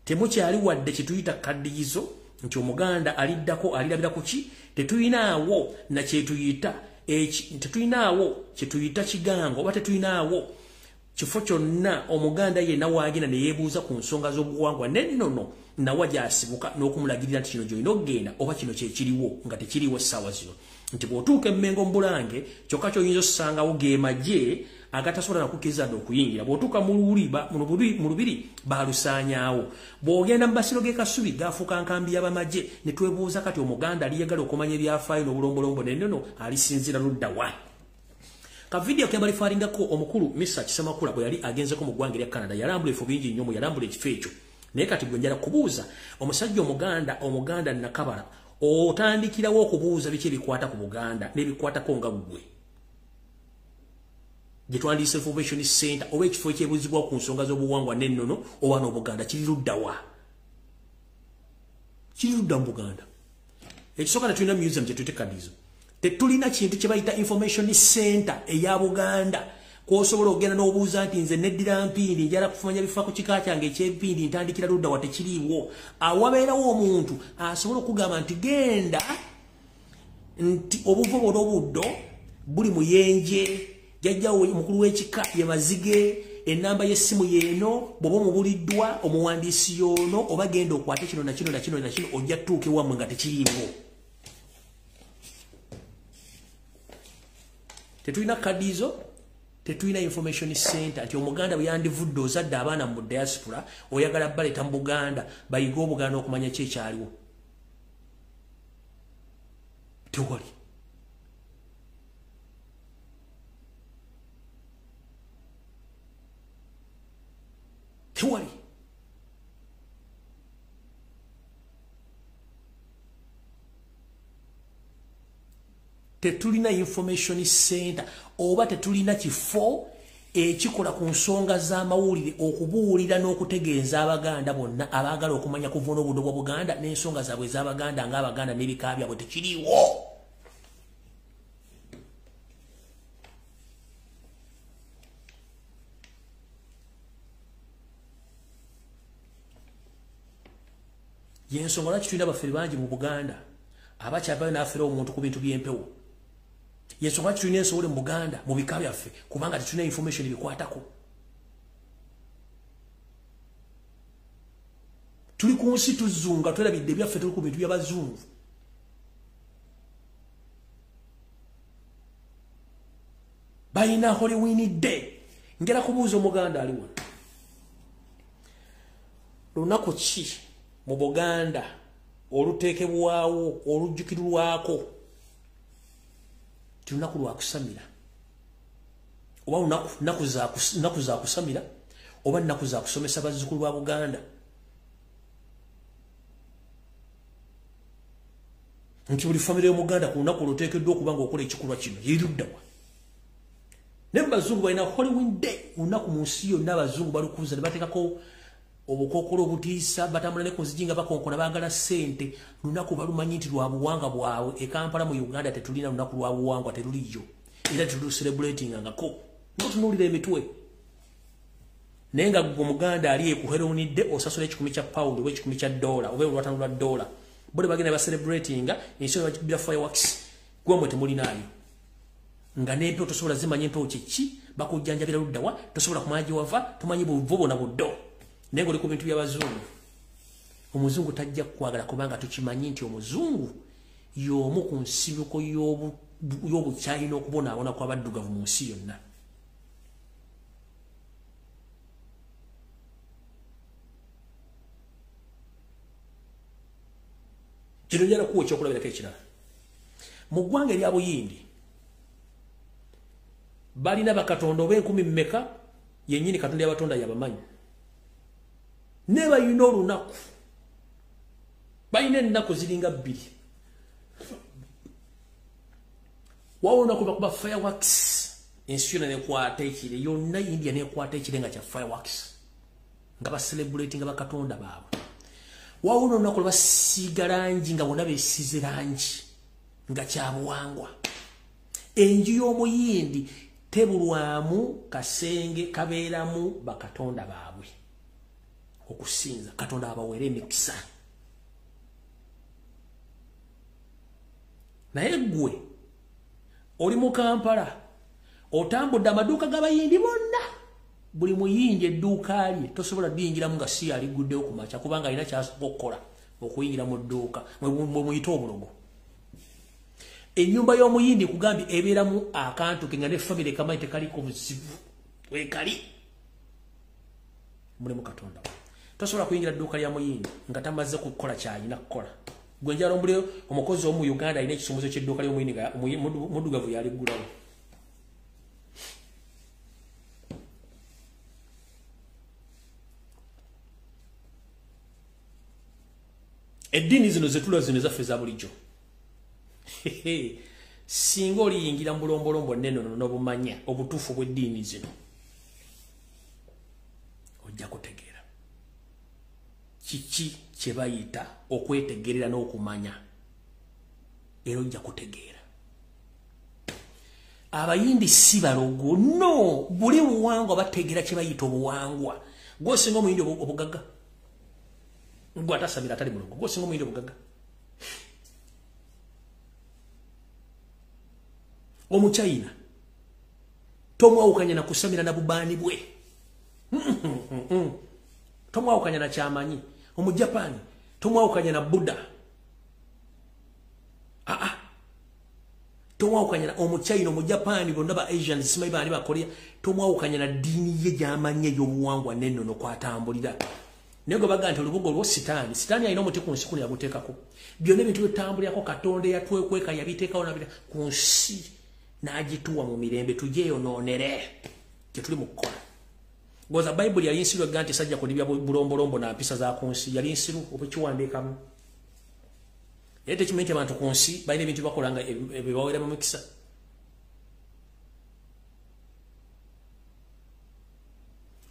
temukyali wadde kye tuyita kaddiyizo, nti omuganda aliddako alirabira ku ki? Tetuyinaawo na kyetuyita tetuyinaawo kyetuyita kigango, oba tetuyinaawo kifo kyonna omuganda yenna waagenda ne yeebuuza ku nsonga z'obuwangwa n'ennono nawa gy'asibuka n'okumulagirira nti kino gy'olina okugenda oba kino kye kiriwo, nga tekiriwo essaawa zino. Nti bw'otuuka emmengo mu Bulange kyokka ky'oyinza ossangawo ge magye agatasobola nakukkiriza dde okuyingira. Bw'otuuka mu lubiri baalusaanyaawo. Bw'ogenda mu masiro g'e Kasubi gaafuuka nkambi y'abamagye. Ne twebuuza kati omuganda aliyagala okumanya ebyafaayo n'obulombolombo n'ennono alisinziira ludda wa? Ka vidiyo ke balifaalingako omukulu Mr. Kisemakula bwe yali agenzeko mu ggwanga erya Canada, yalambula ebifo bingi nnyo, yalambula ekifo ekyo. Naye kati gwe njala kubuuza omusajja omuganda, omuganda Nakabala, otandikirawo okubuuza biki ebikwata ku Buganda n'ebikwatako nga ggwe gye twandiyise information center oba ekifo ekyebuuzibwa ku nsonga z'obuwangwa n'ennono oba n'Obuganda kiri ludda wa? Kiri ludda mu Buganda. Ekisooka, tetulina museum gye tuyita kaddizo, tetulina kintu kye bayita information center eya Buganda kw'osobola okugenda n'obuuza nti nze neddira mpindi, njala kufumanya bifa ku kika kyange eky'empindi, ntandikira ludda wa? Tekiriiwo. Awabeerawo omuntu asobola okugamba nti genda nti obuvo bwona obuddo buli muyenje, jjajjawo omukulu w'ekika ye Mazige, ennamba y'essimu yeeno, bw'oba omubuliddwa omuwandiisi y'ono, oba genda okwate kino na kino na kino na kino ojja tutuuka ewammwe, nga tekiriiwo. Tetulina kadizo, tetulina information center nti omuganda bwe yandivudde ozadde abaana mu diaspora oyagala baleeta mu Buganda bayige Obuganda okumanya ki ekyaliwo, tewali. Tewali. Tetulina information center oba tetulina kifo ekikola ku nsonga z'amawulire okubuulira n'okutegeeza Abaganda bonna abaagala okumanya kuva n'obuddo bwa Buganda n'ensonga zaabwe ez'Abaganda ng'Abaganda n'ebika byabwe, tekiriiwo. Yensonga lwaki tulina bafere bangi mu Buganda abakyavayo n'afera omuntu ku bintu by'empewo. Yensonga lwaki tulina ensowole mu Buganda mu bika byaffe, kubanga tetulina information ebikwatako. Tuli ku nsi tuzunga, twerabidde ebyaffe, tuli ku bintu by'abazungu. Balina Halloween day. Ngera kubuuza omuganda ali wano, Lunaku ki mu Buganda oluteekebwawo olujjukirwako ti lunaku lwa kusamira oba nnaku za kusamira oba nnaku za kusomesa bazzukulu ba Buganda? Nti buli famire y'Omuganda ku lunaku oluteekeddwa okuba ng'okola ekikolwa kino yeeruddawa? Naye bazungu balina Halloween Day, olunaku mu nsi yonna abazungu balukuza ne bateekako obukookolo obutiisa, batambula ne ku nzigi nga bakonkona baagala ssente. Lunaku balumanyi nti lwa buwangwa bwabwe. E Kampala mu Uganda tetulina lunaku lwa buwangwa, teruliyo era tetulucelebratingangako. N'otunuulira emitwe naye nga gwe Omuganda ali ku Halloween Day osasula 100 kya pawundi oba 100 kya dola oba 500 lwa dola, bo bagenda bacelebratinga ensi yonna bakikubira fireworks, gwe mmwe temulinaayo. Nga n'empewo tosobola zimanya empewo kyeki, bakujjanjabira luddawa, tosobola kumanya gye wava, tomanyi buvo bwona buddo, naye ng'oli ku bintu by'abazungu. Omuzungu tajja kukwagala kubanga tukimanyi nti omuzungu y'omu ku nsibuko y'obukyayi n'okubonaabona kw'abaddugavu mu nsi yonna. Kino njala kuwa ekyokulabirako ekirala. Mu ggwanga erya Buyindi balina bakatonda oba 1000 mmeka, yennyini Katonda yabatonda yabamanyi. Ne balina olunaku, balina ennaku ziringa 2. Wawo olunaku bakuba fireworks, ensi yonna nekwata ekire, yonna India nekwata ekire nga kya fireworks, nga bacelebratinga bakatonda baabwe. Wawo olunaku lwebasiiga langi nga bonna beesize langi nga kya buwangwa. Enju y'Omuyindi tebulwamu kasenge kabeeramu bakatonda baabwe okusinza Katonda abaweere emikisa. Naye ggwe oli mu Kampala otambudde amaduuka g'abayindi bonna, buli muyindi edduuka lye tosobola liyingiramu nga si yaliguddewo ku makya, kubanga alina ky'asooka okukola okuyingira mu dduuka mwe muyite obulogo. Ennyumba y'omuyindi kugambye ebeeramu akantu ke nga ne famire kamanyi tekaliko buzibu, weekali mulimu Katonda. Tosobola kuyingira dduuka lya muyindi nga tamaze kukola ky'alina kukola. Gwe njala omuli omukozi omu Uganda alina ekisumuzo ky'edduuka ly'omuyindi nga muddugavu yaliggulawo. Eddiini zino zetula zino ezaffe eza bulijjo, singa oliyingira mu bulombolombo nenono n'obumanya obutuufu bw'eddiini zino, ojja kutegeera kiki kye bayita okwetegerera n'okumanya, era ojja kutegeera. Abayindi si balogo, no, buli buwangwa bategeera kye bayita obuwangwa. Gw'osinga omuyindi obugagga, gwe atasamira atali mulogo, gw'osinga omuyindi obugagga. Omuchina tomwawukanya na kusamira na bubaani bwe, tomwawukanya na kyamanyi. Omujapani tomwawukanya na Buddha, tomwawukanya na Omuchina, Omujapani, bonna ba Asians, simanyi baani ba Korea, tomwawukanya na ddiini ye gy'amanyi ey'obuwangwa n'ennono kw'atambulira. Naye gwe bagamba nti olubugo olwo Sitaani, Sitaani alina omuti ku nsi kuno yaguteekako. Byonna ebintu byetutambulirako Katonda eyatwekweka yabiteekawo ku nsi n'agituwa mu mirembe tugyeyonoonere kye tuli mu kukola. Goza Bayibuli yali nsiru egga nti sajja kudibya bulombolombo na mpisa za ku nsi, yali nsiru obukiwandiikamu. Naye tekimanyi nti abantu ku nsi balina ebintu bakola nga ebibaweera mu mikisa.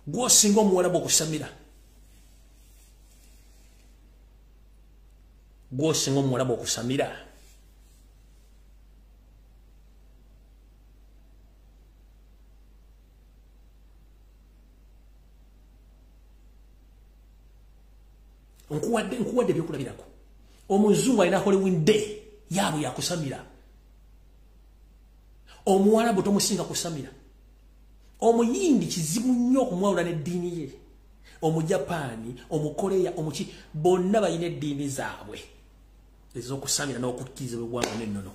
Gw'osinga omuwalabu okusamira, gw'osinga omuwalabu okusamira. Nkuwadde ebyokulabirako. Omuzungu alina Halloween Day yaabwe yakusamira. Omuwalabu tomusinga kusamira. Omuyindi kizibu nnyo okumwawula n'eddiini ye. Omujapaani, Omukoreya, omuki, bonna balina eddiini zaabwe ez'okusamira n'okukkiriza obwangwa n'ennono.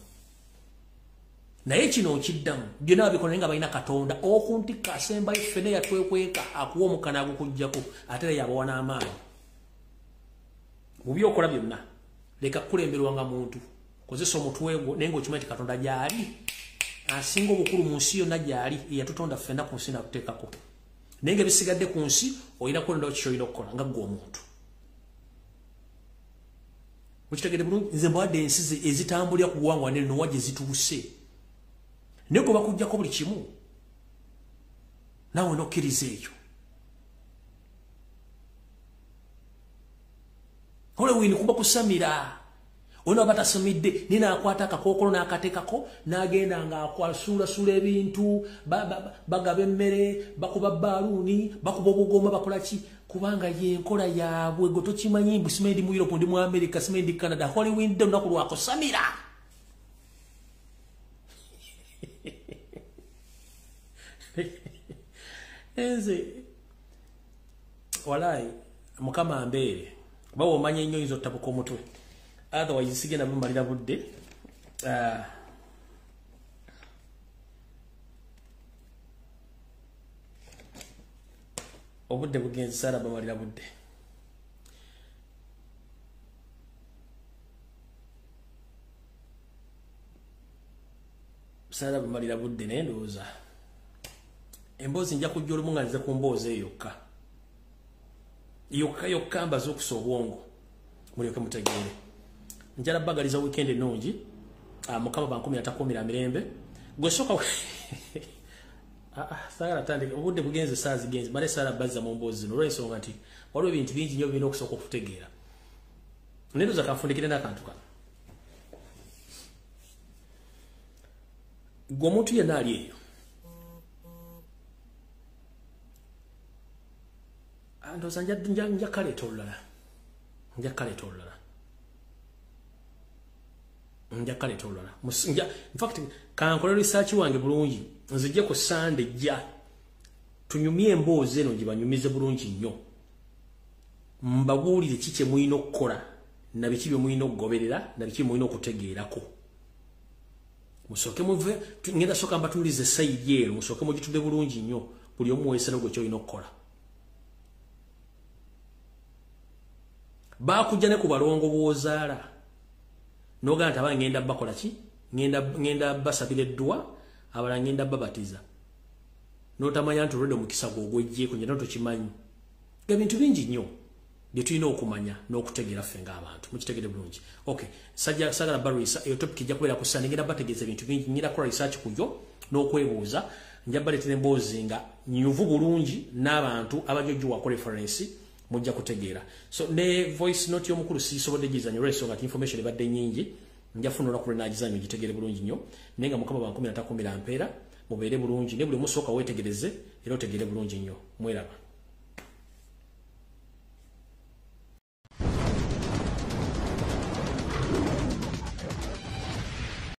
Naye kino nkiddamu, byonna babikola naye nga balina Katonda okuntikka asembayo ffene yatwekweka akuwa omukana agukuggyako ate era yabawa n'amaanyi. Mu by'okola byonna leka kukulemberwanga muntu, kozesa omutwe gwo, naye ng'okimanyi nti Katonda gy'ali, asinga obukulu mu nsi yonna gy'ali, eyatutonda ffenna ku nsi n'atuteekako. Naye ng'ebisigadde ku nsi olina kulondawo ki ky'olina okukola nga ggwe omuntu. Mukitegedde bulungi? Nze mbawadde ensi ezitambulira ku buwangwa n'ennowa gye zituuse, naye gwe bakuggyako buli kimu naawe n'okkiriza ekyo. Halloween kuba kusamira, ono aba tasamidde naye n'akwata akakookolo n'akateekako n'agenda ng'asuulasuula ebintu, bagaba emmere, bakuba baaluuni, bakuba obugoma, bakola ki, kubanga y'enkola yaabwe. Gwe tokimanyi mbu simanyi ndi mu Europe, ndi mu America, simanyi ndi Canada. Halloween day olunaku lwakusamira. Nze walayi Mukama mbeere, kuba w'omanya ennyo oyinza ottabuka omutwe, otherwise sigenda bumalira budde. Obudde bugenze, saala bamalira budde. Saala bamalira budde, naye ndowooza emboozi nja kujja olumu nga nze ku mboozi eyo yokka yokka yokka, mbaze okusa obwongo mulyoke mutegeere. Njala bagaliza weekend ennungi, Mukama bankumi atakuumira mirembe. Gwe sooka saagala tandika, obudde bugenze, saa zigenze, male saala bazza mu mboozi zino olw'ensonga nti waliwo ebintu bingi nnyo birina okusooka okutegeera. Naye ndowooza kanfundikire n'akantu kano. Gwe omuntu yenna ali eyo, ndowooza nja kaleeta olulala, nja kaleeta olulala, nja kaleeta olulala. In fact kankole research wange bulungi, nzije ku Sande jja tunyumye emboozi eno gye banyumize bulungi nnyo, mbabuulire ki kye mulina okukola na biki bye mulina okugoberera na biki bye mulina okutegeerako. Musooke muve, ngenda sooka mbatunulize sayidi eno, musooke mugitudde bulungi nnyo, buli omu weesale gwe ky'olina okukola. Bakujja ne ku balongo b'ozaala n'ogamba nti abange ngenda bakola ki, ngenda basabira edduwa, abalala ngenda babatiza, n'otamanya nti olwedde omukisa gwo ogweggyeko, nja tokimanyi. Ebintu bingi nnyo bye tulina okumanya n'okutegeera ffe ng'abantu. Mukitegere bulungi. Okay, sagala balwisa eyo topic ejja kubeera ku Sande, ngenda bategeeza ebintu bingi, ngenda kukola research ku yo n'okwebuuza, nja baleetera emboozi nga nyuvu bulungi n'abantu abajja reference, mujja kutegeera. So ne voice note y'omukulu sisobodde gizanyo olw'ensonga nti information ebadde nnyingi, nja funa olunaku lwe naagizanyo gitegere bulungi nnyo. Naye nga Mukama bankumi atakuumira mpeera, mubeere bulungi, ne buli omu sooka weetegereze era otegeere bulungi nnyo. Mweraba.